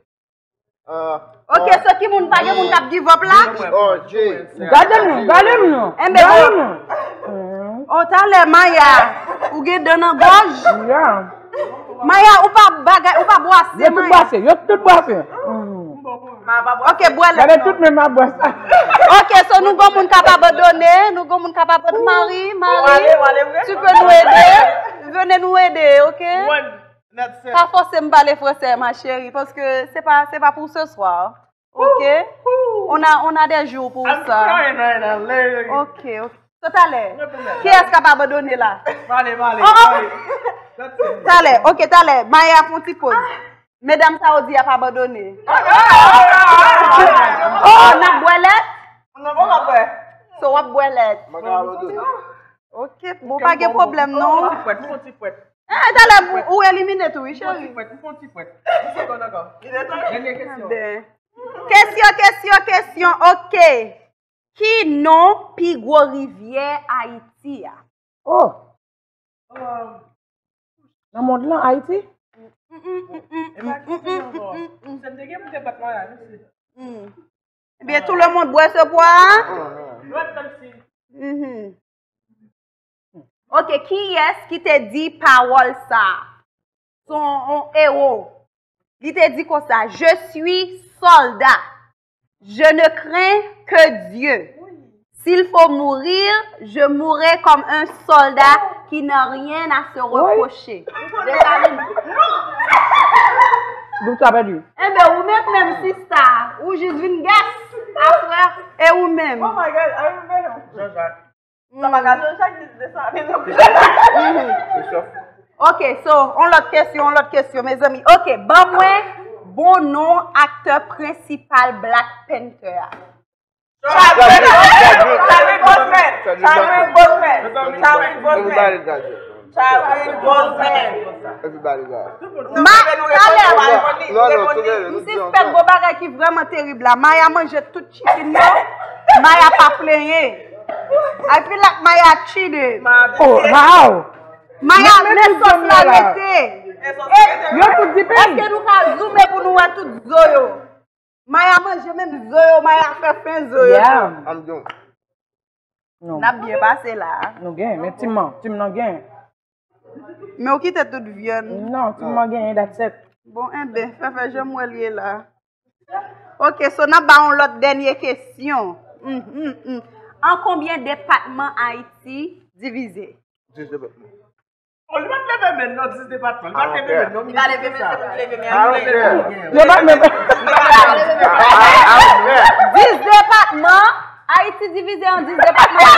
Ok, so ki moun pa gen moun k ap give up la? Gade m non, gade m non. Enben, gade m non. Oh, talè, Maya, ou gen dan nan gòj? Maya, ou pa bagay, ou pa bwase, Maya. Yo tout bwase, yo tout bwase. Ok, bwè lèt non. Gade tout men m ap bwase. Ok, so nou gon moun k ap abandone, nou gon moun k ap abandone. Marie, Marie, tu peux nous aider? Venez nous aider, ok? Pa fòse m pale fransè, ma chérie, paske se pa, se pa pou se swa. Ok? On a, on a des jours pour ça. Ok, ok. So, talè, kiyès k ap abandone la? Talè, ok, talè. Maya fè yon ti poz. Medam sa yo di y ap abandone. Oh, n ap bwè lèt? So, w ap bwè lèt. Ok, bon, pa gen pwoblèm, non. Eh, talè, ou elimine tou, wi, cheri. Dènye kesyon. Kesyon, kesyon, kesyon, ok. Ki non pi gwo rivyè Ayiti a? Oh! Nan mond lan, Ayiti? Ebyen, tout le monde boit ce bois. Ok, kiyès ki te di pawòl sa a? Se yon, yon ewo. Li te di konsa, Je suis soldat. Je ne crains que Dieu. S'il faut mourir, je mourrai comme un soldat qui n'a rien à se reprocher. Enben, ou menm, menm sista, ou jis vin gès, aprè, e ou menm? Oh my God, I remember. Jean-Jacques. Sa pa ka Jean-Jacques dis de sa, men non. Ok, so, yon lòt kesyon, yon lòt kesyon, mezanmi. Ok, ban mwen bon non aktè prensipal Black Panther a. Chadwick Boseman. Chadwick Boseman. Chadwick Boseman. Chadwick Boseman. Everybody got it. Everybody got it. Ma, talè, m sispèk gon bagay ki vrèman terib la. Maya manje tout chicken yo. Maya pa plenyen. I feel like Maya cheated. Oh, how? Maya, men sòs la rete. Yo tout dipen. Èske nou ka zoume pou nou wè tout zo yo? Maya manje menm zo yo, Maya fè fen zo yo tou. I'm done. N ap byen pase la. Nou gen, men tim nan, tim nan gen. Men ou kite tout vyann. Non, tim nan gen, that's it. Bon, enben, Fèfè, jan m wè l ye la. Ok, so n ap ba yon lòt dènye kesyon. An konbyen depatman Ayiti divize? Dis depatman. Oh, li pa t leve men non, dis depatman. Li pa t leve men non. Li pa leve men, se pou li leve men. Li pa t leve men. Dis depatman. Ayiti divize an dis depatman.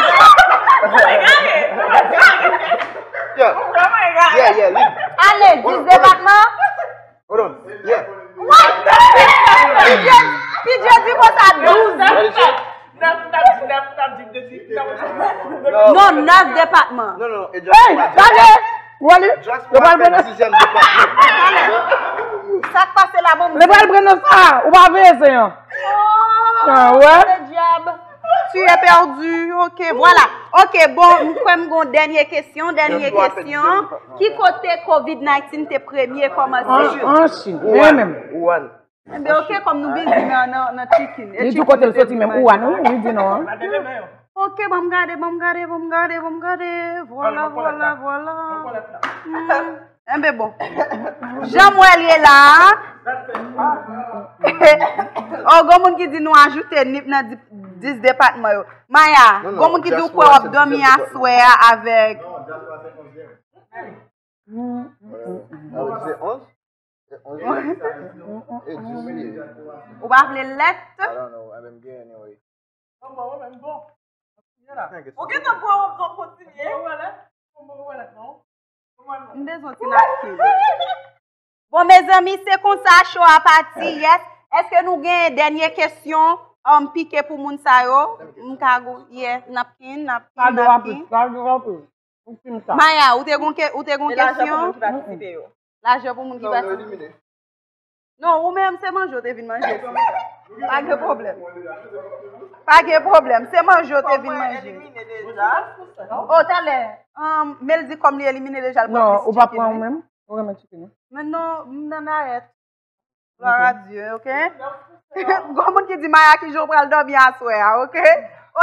Ale, dis depatman. Hold on. Yeah. What? Dèf depatman. Non, non, e Jasper. Hey, pa vre! Wally, yo pral pran nan sa. Sa k pase la, bon? Yo pral pran nan sa. Ou pa veye, Senyè. Ah, ouais. Le diable. Tu es perdu. Ok, voilà. Ok, bon, m kwè m gon dènye kesyon, dènye kesyon. Ki kote covid nineteen te premye kòmanse? An, an Chin, men menm. Enben, ok, kòm nou bizi nan, nan, nan chicken. Li di kote l soti menm, ou a, non? Li di non. Ok, ban m gade, ban m gade, ban m gade, ban m gade. Vwala, vwala, vwala. Hmm. Enben, bon. Jan m wè l ye la. Oh, gon moun ki di nou ajoute Nip nan di-, dis depatman yo. Maya, gon moun ki di ou kwè w ap dòmi aswè a avèk. Se onz? E onz e dis li ye. Ou pa vle lèt? I don't know, I didn't get anyway. Bon, bon, bon, bon. Ou gentan pran w kontinye. M bezwen ti napkin. Bon, mezanmi, se konsa show a pati, yes. Èske nou gen dènye kesyon, um, pike pou moun sa yo? M ka go, yeah, napkin, napkin, napkin. Maya, ou te gon ke-, ou te gon kesyon? Lajan pou moun ki patisipe. Non, ou menm, se manje ou te vin manje. Pa gen pwoblèm. Pa gen pwoblèm. Se manje ou te vin manje. Oh, talè. Um, Mel di kòm li elimine deja, l pran plis chicken, wi. Ou pa pran ou menm? Ou renmen chicken, wi. Men non, m nan dayèt. Gloire à Dieu, ok? Gon moun ki di, Maya, ki jan w pral dòmi aswè a, ok?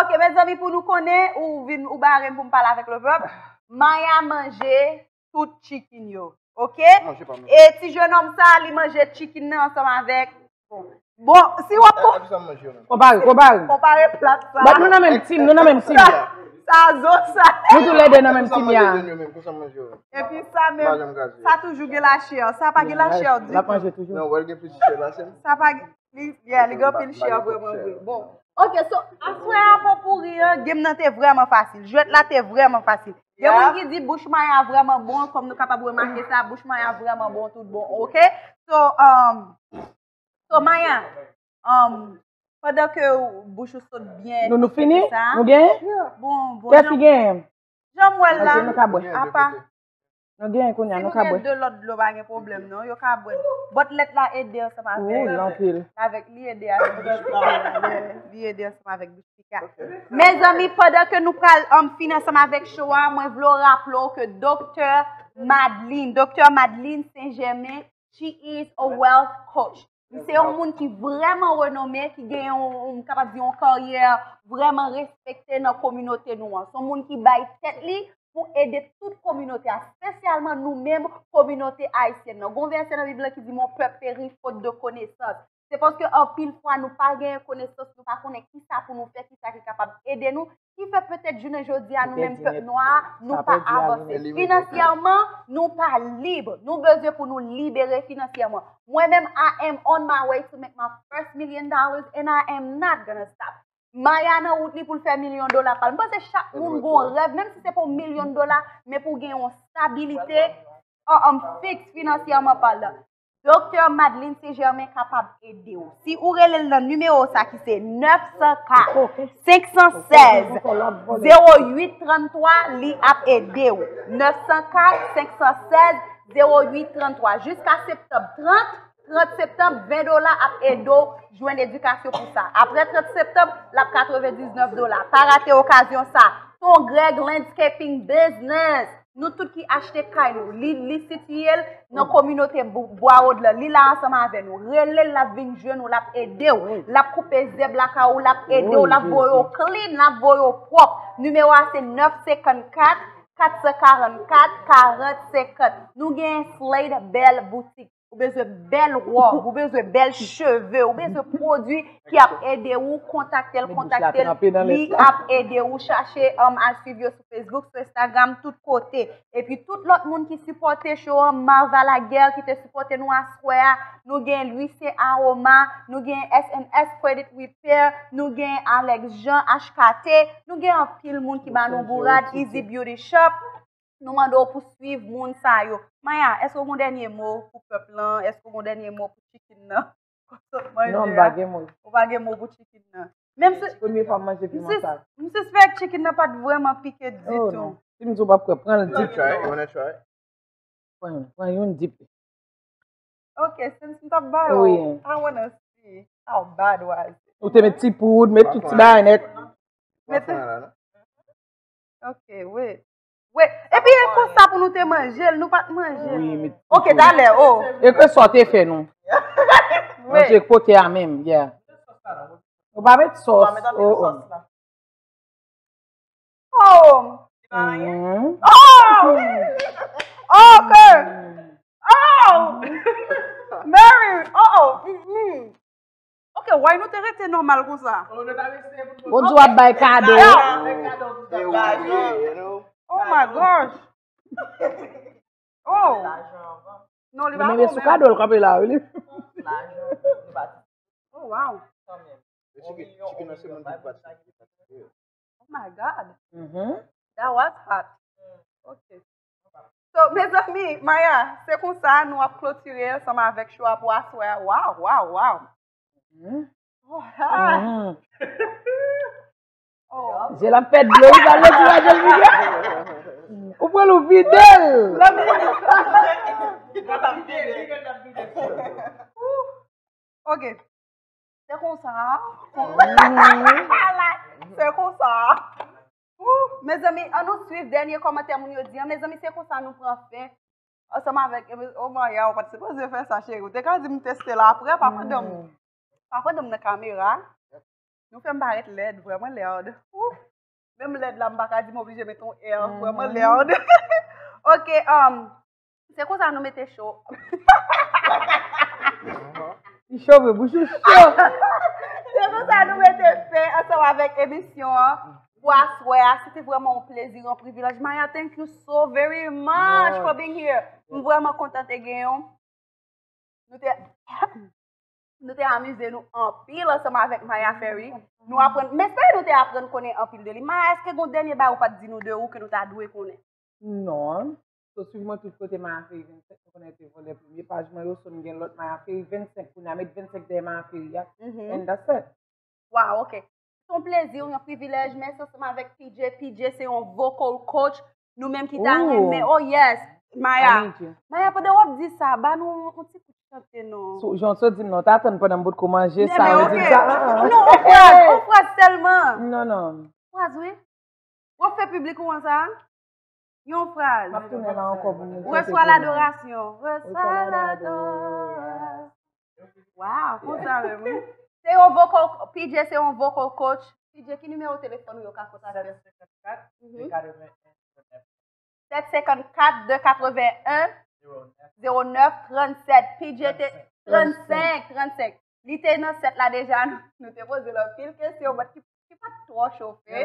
Ok, mezanmi, pou nou konnen, ou vin, ou bare m pou m pale avèk lepèp. Maya manje tout chicken yo, ok? E ti jenòm sa, li manje chicken nan ansanm avèk, bon, bon, si w ap kon-, konpare, konpare. Konpare plat sa. But nou nan menm team, nou nan menm team. Sa, sa zo sa. Nou toulède nan menm team ya. Epi sa menm, sa toujou gen lachè. Sa pa gen lachè ditou. L ap manje toujou. Sa pa gen, li, yeah, li gen anpil chè, vrèman vre. Bon. Ok, so, aswè a pa pouri an, game nan te vrèman fasil. Jwèt la te vrèman fasil. Gen moun ki di bouch Maya vrèman bon, kòm nou kapab remake sa, bouch Maya vrèman bon, tout bon, ok? So, um, so Maya, um, pandan ke bouch ou sot byen, nou, nou fini? Nou genyen? Bon, bon. Kiyès ki genyen? Jan m wè l la, apa. Nou genyen kounye a, nou ka bwè. Si nou gen de lòt dlo, pa gen pwoblèm, non, yo ka bwè. Bòt lèt la ede ansanm avèk, avèk li ede avèk bouch pika. Li ede ansanm avèk bouch pika. Mezanmi, pandan ke nou pral, um, fin ansanm avèk show a, mwen vle w raple w ke Doktè Madlin, Doktè Madlin Senjèmen, she is a wealth coach. Li se yon moun ki vrèman renome, ki gen yon, yon, m kapab di, yon karyè vrèman respekte nan kominote nou an. Se yon moun ki bay tèt li pou ede tout kominote a, espesyalman nou menm kominote ayisyèn nan. Gon vèsè nan Bib la ki di, Mon peuple périt faute de connaissance. Se paske anpil fwa nou pa genyen konesans, nou pa konnen kisa pou nou fè, kisa ki kapab ede nou, ki fè petèt jounen jodi a nou menm pèp nwa a, nou pa avanse finansyèman, nou pa lib, nou bezwen pou nou libere finansyèman. Mwen menm, I am on my way to make my first million dollars and I am not gonna stop. Maya nan wout li pou l fè milyon dola pa l. M panse chak moun gon rèv, menm si se pa yon milyon dola, men pou gen yon stabilite, an, an fiks finansyèman palan. Doktè Madlin Senjèmen kapab ede w. Si ou rele l nan nimewo sa ki se nèf san kat, senk san sèz, zewo uit tranntwa, li ap ede w. Nèf san kat, senk san sèz, zewo uit tranntwa. Jiska septanm trant, trant septanm, ven dola ap ede w jwenn edikasyon pou sa. Apre trant septanm, l ap katrevendiznèf dola. Pa rate okazyon sa. Ton Greg Landscaping Business. Nou tout ki achte kay nou, li, li sitiye l nan kominote Bwa Wodla. Li la ansanm avè nou. Rele l, l ap vin jwenn ou, l ap ede w. L ap koupe zèb lakay ou, l ap ede w, l ap voye w clean, l ap voye w pwòp. Nimewo a se nèf senkannkat, kat san karannkat, karant senkant. Nou gen Slade Bèl Boutik. Ou bezwen bèl wòb, ou bezwen bèl cheve, ou bezwen pwodui ki ap ede ou, kontakte l, kontakte l. Li ap ede ou. Chache, um, al swiv yo sou Facebook, sou Instagram, tout kote. Epi tout lòt moun ki sipòte show an, Marva Laguerre ki te sipòte nou aswè a, nou gen Lucie Aroma, nou gen S N S Credit Repair, nou gen Alex Jean H K T, nou gen anpil moun ki ba nou bourad, Easy Beauty Shop. Nou mande w pou swiv moun sa yo. Maya, èske w gen dènye mo pou pèp lan? Èske w gen dènye mo pou chicken nan? Kòm sot manje a. Non, m pa gen mo. Ou pa gen mo pou chicken nan. Men m si- Premye fwa m manje m piman sis- sa. M sispèk chicken nan pa t vrèman pike Oh, ditou. non. Si m di w p ap kwè, pran l You wanna dip. Try it? You wanna try it? Pran, pran yon dip. Ok, since m t ap ba yo, Oui. I wanna see how bad was it. Ou te met ti poud, met tout ti bagay nèt. Mete la, non? Ok, wait. Wait. Epi e konsa pou nou te manje l, nou pa t manje l. Oui, met Ok, talè, oh. E ke sa w te fè nou? Wait. Manje kote a menm, yeah. Ou pa met sòs. Mwen met anpil Oh, oh. Sòs la. Oh. Mhm. Oh. Ok. Oh. Mary. Oh, oh. Mm-mm. Ok, why nou te rete nòmal konsa? Bon, di w ap bay kado. It was me, you know? Oh my gosh. Oh. Non, li Li pa menm bon sou menm. Kado l kanpe la, wi. Oh, wow. The chicken, chicken and seafood is bad. Oh my God. Mhm. That was hot. Ok. So, mezanmi, Maya, se konsa nou ap klotire ansanm avèk show a pou aswè a. Wow, wow, wow. Mhm. Oh, ha. Mhm. Oh. Je l ap fè dlo, li pa lè ti wajan vide. Ou pran l ou vide l. Ok. Se konsa. Se konsa. Ouh, mezanmi, an nou swiv dènye kòmantè moun yo di an. Mezanmi, se konsa nou pran fen. Ansanm avèk, oh Maya, ou pa t sipoze fè sa, cheri. Ou te ka di m teste la apre, pa pandan m, pa pandan m nan kamera. Nou fè m parèt lèd, vrèman lèd. Ouh. Menm lèd la, m pa ka di m oblije met yon air vrèman lèd. Ok, um, se konsa nou mete show. Li chove, bouch ou cho. Se konsa nou mete fen ansanm avèk emisyon an pou aswè a. Se te vrèman yon plezi, yon privilèj. Maya, thank you so very much for being here. M vrèman kontan te gen yon. Nou te, nou te amize nou anpil ansanm avèk Maya Ferry. Nou aprann, m espere nou te aprann konnen anpil de li. Maya, èske gen yon dènye bagay ou pa t di nou de ou ke nou ta dwe konnen? Non. So, swiv mwen tout kote Maya Ferry vennsenk, nou konnen te vòlè premye paj mwen yo, so m gen lòt Maya Ferry vennsenk, kounye a met vennsenk dèyè Maya Ferry a. Mhm. And that's it. Wow, ok. Se yon plezi, yon privilèj, mèsi ansanm avèk P J. P J se yon vocal coach. Nou menm ki ta Ooh. Renmen. Oh yes, Maya. I need you. Maya, pandan w ap di sa, ba nou yon ti kout chante non. So, jan w di m non, ta tann pandan m potko manje, sa Men yo ok. di sa. Ah, ah. Non, yon fraz, yon fraz sèlman. Non, non. Fraz, wi. W ap fè piblik ou an sa? Yon fraz. M ap tounen la ankò pou nou. Reswa ladorasyon. Reswa ladorasyon. Wow, konsa menm, wi. Se yon vocal, P J se yon vocal coach. P J, ki nimewo telefòn ou yo ka kontakte? Mhm. Sèt senkannkat de katreven en zewo nèf trannsèt. P J te trannsenk, trannsenk. Li te nan sèt la deja, nou, nou te poze l anpil kesyon, but ki, ki pa t twò chofe.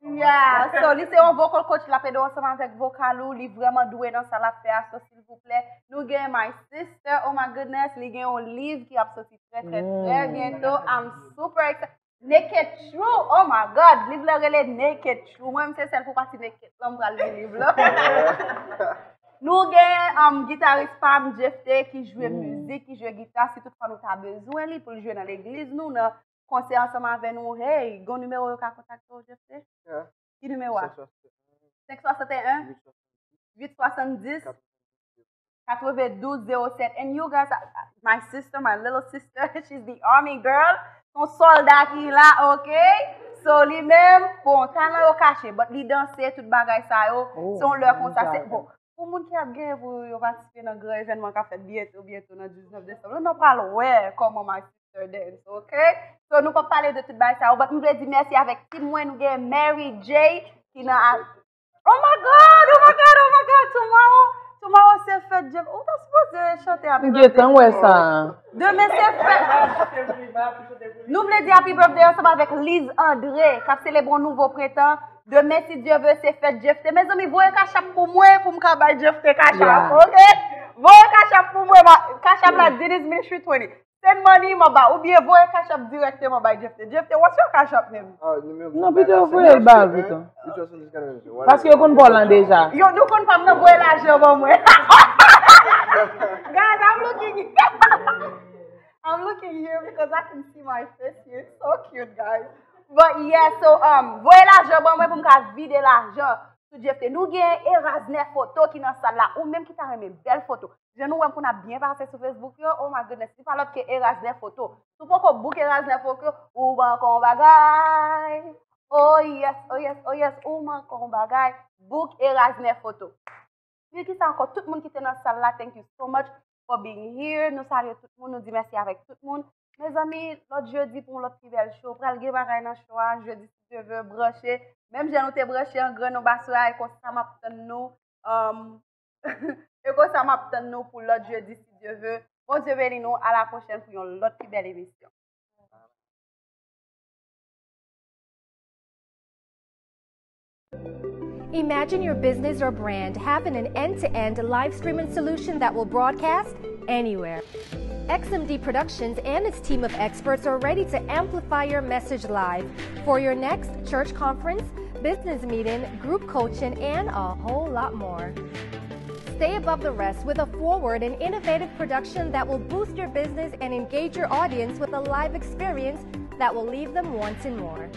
Yeah, so li se yon vocal coach, l ap ede w ansanm avèk vokal ou, li vrèman dwe nan sa l ap fè a, so silvouplè, nou gen My Sister, oh my goodness, li gen yon liv ki ap soti trè, trè, trè byento, I'm super excited. Naked Truth, oh my God, liv la rele Naked Truth, mwen menm se sèl pou pati naked lan m pral li liv la. Nou gen um, gitaris pa m, Jefte, ki jwe mizik, ki jwe gita, si toutfwa nou ta bezwen li pou l jwe nan legliz nou, nan konsè ansanm avè nou, hey, gon nimewo yo ka kontakte w, Jefte? Yeah. Ki nimewo a? Senk swasann. Senk swasann en? Uit swasann. Uit swasanndis? Katrevendouz zewo sèt. And you guys, my sister, my little sister, she's the army girl. Son sòlda ki la, ok? So, li menm, bon, talan yo kache, but li danse, tout bagay sa yo. Oh, Se yon lè konsa, se, bagay. Bon, pou moun ki ap genyen pou yo patisipe nan gran evènman k ap fèt byento, byento nan diznèf desanm la, nou pral wè kòman my sister dance, ok? So, nou p ap pale de tout bagay sa yo, but m vle di mèsi avèk tim mwen, nou gen Mary J ki nan a-, oh my God, oh my God, oh my God, tomorrow, tomorrow se fèt Jeff, ou ta sipoze chante happy M birthday. Gentan wè sa. Demen se fèt. Nou vle di happy birthday ansanm avèk Liz André, k ap selebre yon nouvo prentan. Demen, si Dye vle, se fèt Jefte. Mezanmi, voye kachap pou mwen, pou m ka bay Jefte kachap, Yeah. ok? Voye kachap pou mwen, ma- kachap la, Deniz Ministry twenty. Send money, m ap ba, oubyen voye kachap dirèkteman bay Jefte. Jefte, what's your kachap name? Ah, nimewo Non, pito voye l ba l pito. Paske yo konn pa w lan deja. Yo, nou konn pa m nan voye lajan ban mwen. Guys, I'm looking, I'm looking here because I can see my face here. So cute, guys. But yeah, so, um, voye lajan ban mwen pou m ka vide lajan sou Jeff T. Nou gen Erasner Foto ki nan sal la. Ou menm ki ta renmen bèl foto. Jan nou wè m konn ap byen pase sou Facebook yo, oh my goodness, li pa lòt ke Erasner Foto. Si w poko book Erasner Foto, ou manke yon bagay. Oh yes, oh yes, oh yes, ou manke yon bagay. Book Erasner Foto. Pi ki sa ankò, tout moun ki te nan sal la, thank you so much for being here. Nou salye tout moun, nou di mèsi avèk tout moun. Mezanmi, lòt jedi pou yon lòt pi bèl show. Pral gen bagay nan show a, jedi si Dye ve, branche. Menm jan nou te branche an gran nan Baswè a, e konsa m ap tann nou. Um, e konsa m ap tann nou pou lòt jedi si Dye ve. Bondye beni nou, a la pwochèn pou yon lòt pi bèl emisyon. Imagine your business or brand having an end to end live streaming solution that will broadcast anywhere. X M D Productions and its team of experts are ready to amplify your message live for your next church conference, business meeting, group coaching, and a whole lot more. Stay above the rest with a forward and innovative production that will boost your business and engage your audience with a live experience that will leave them wanting more.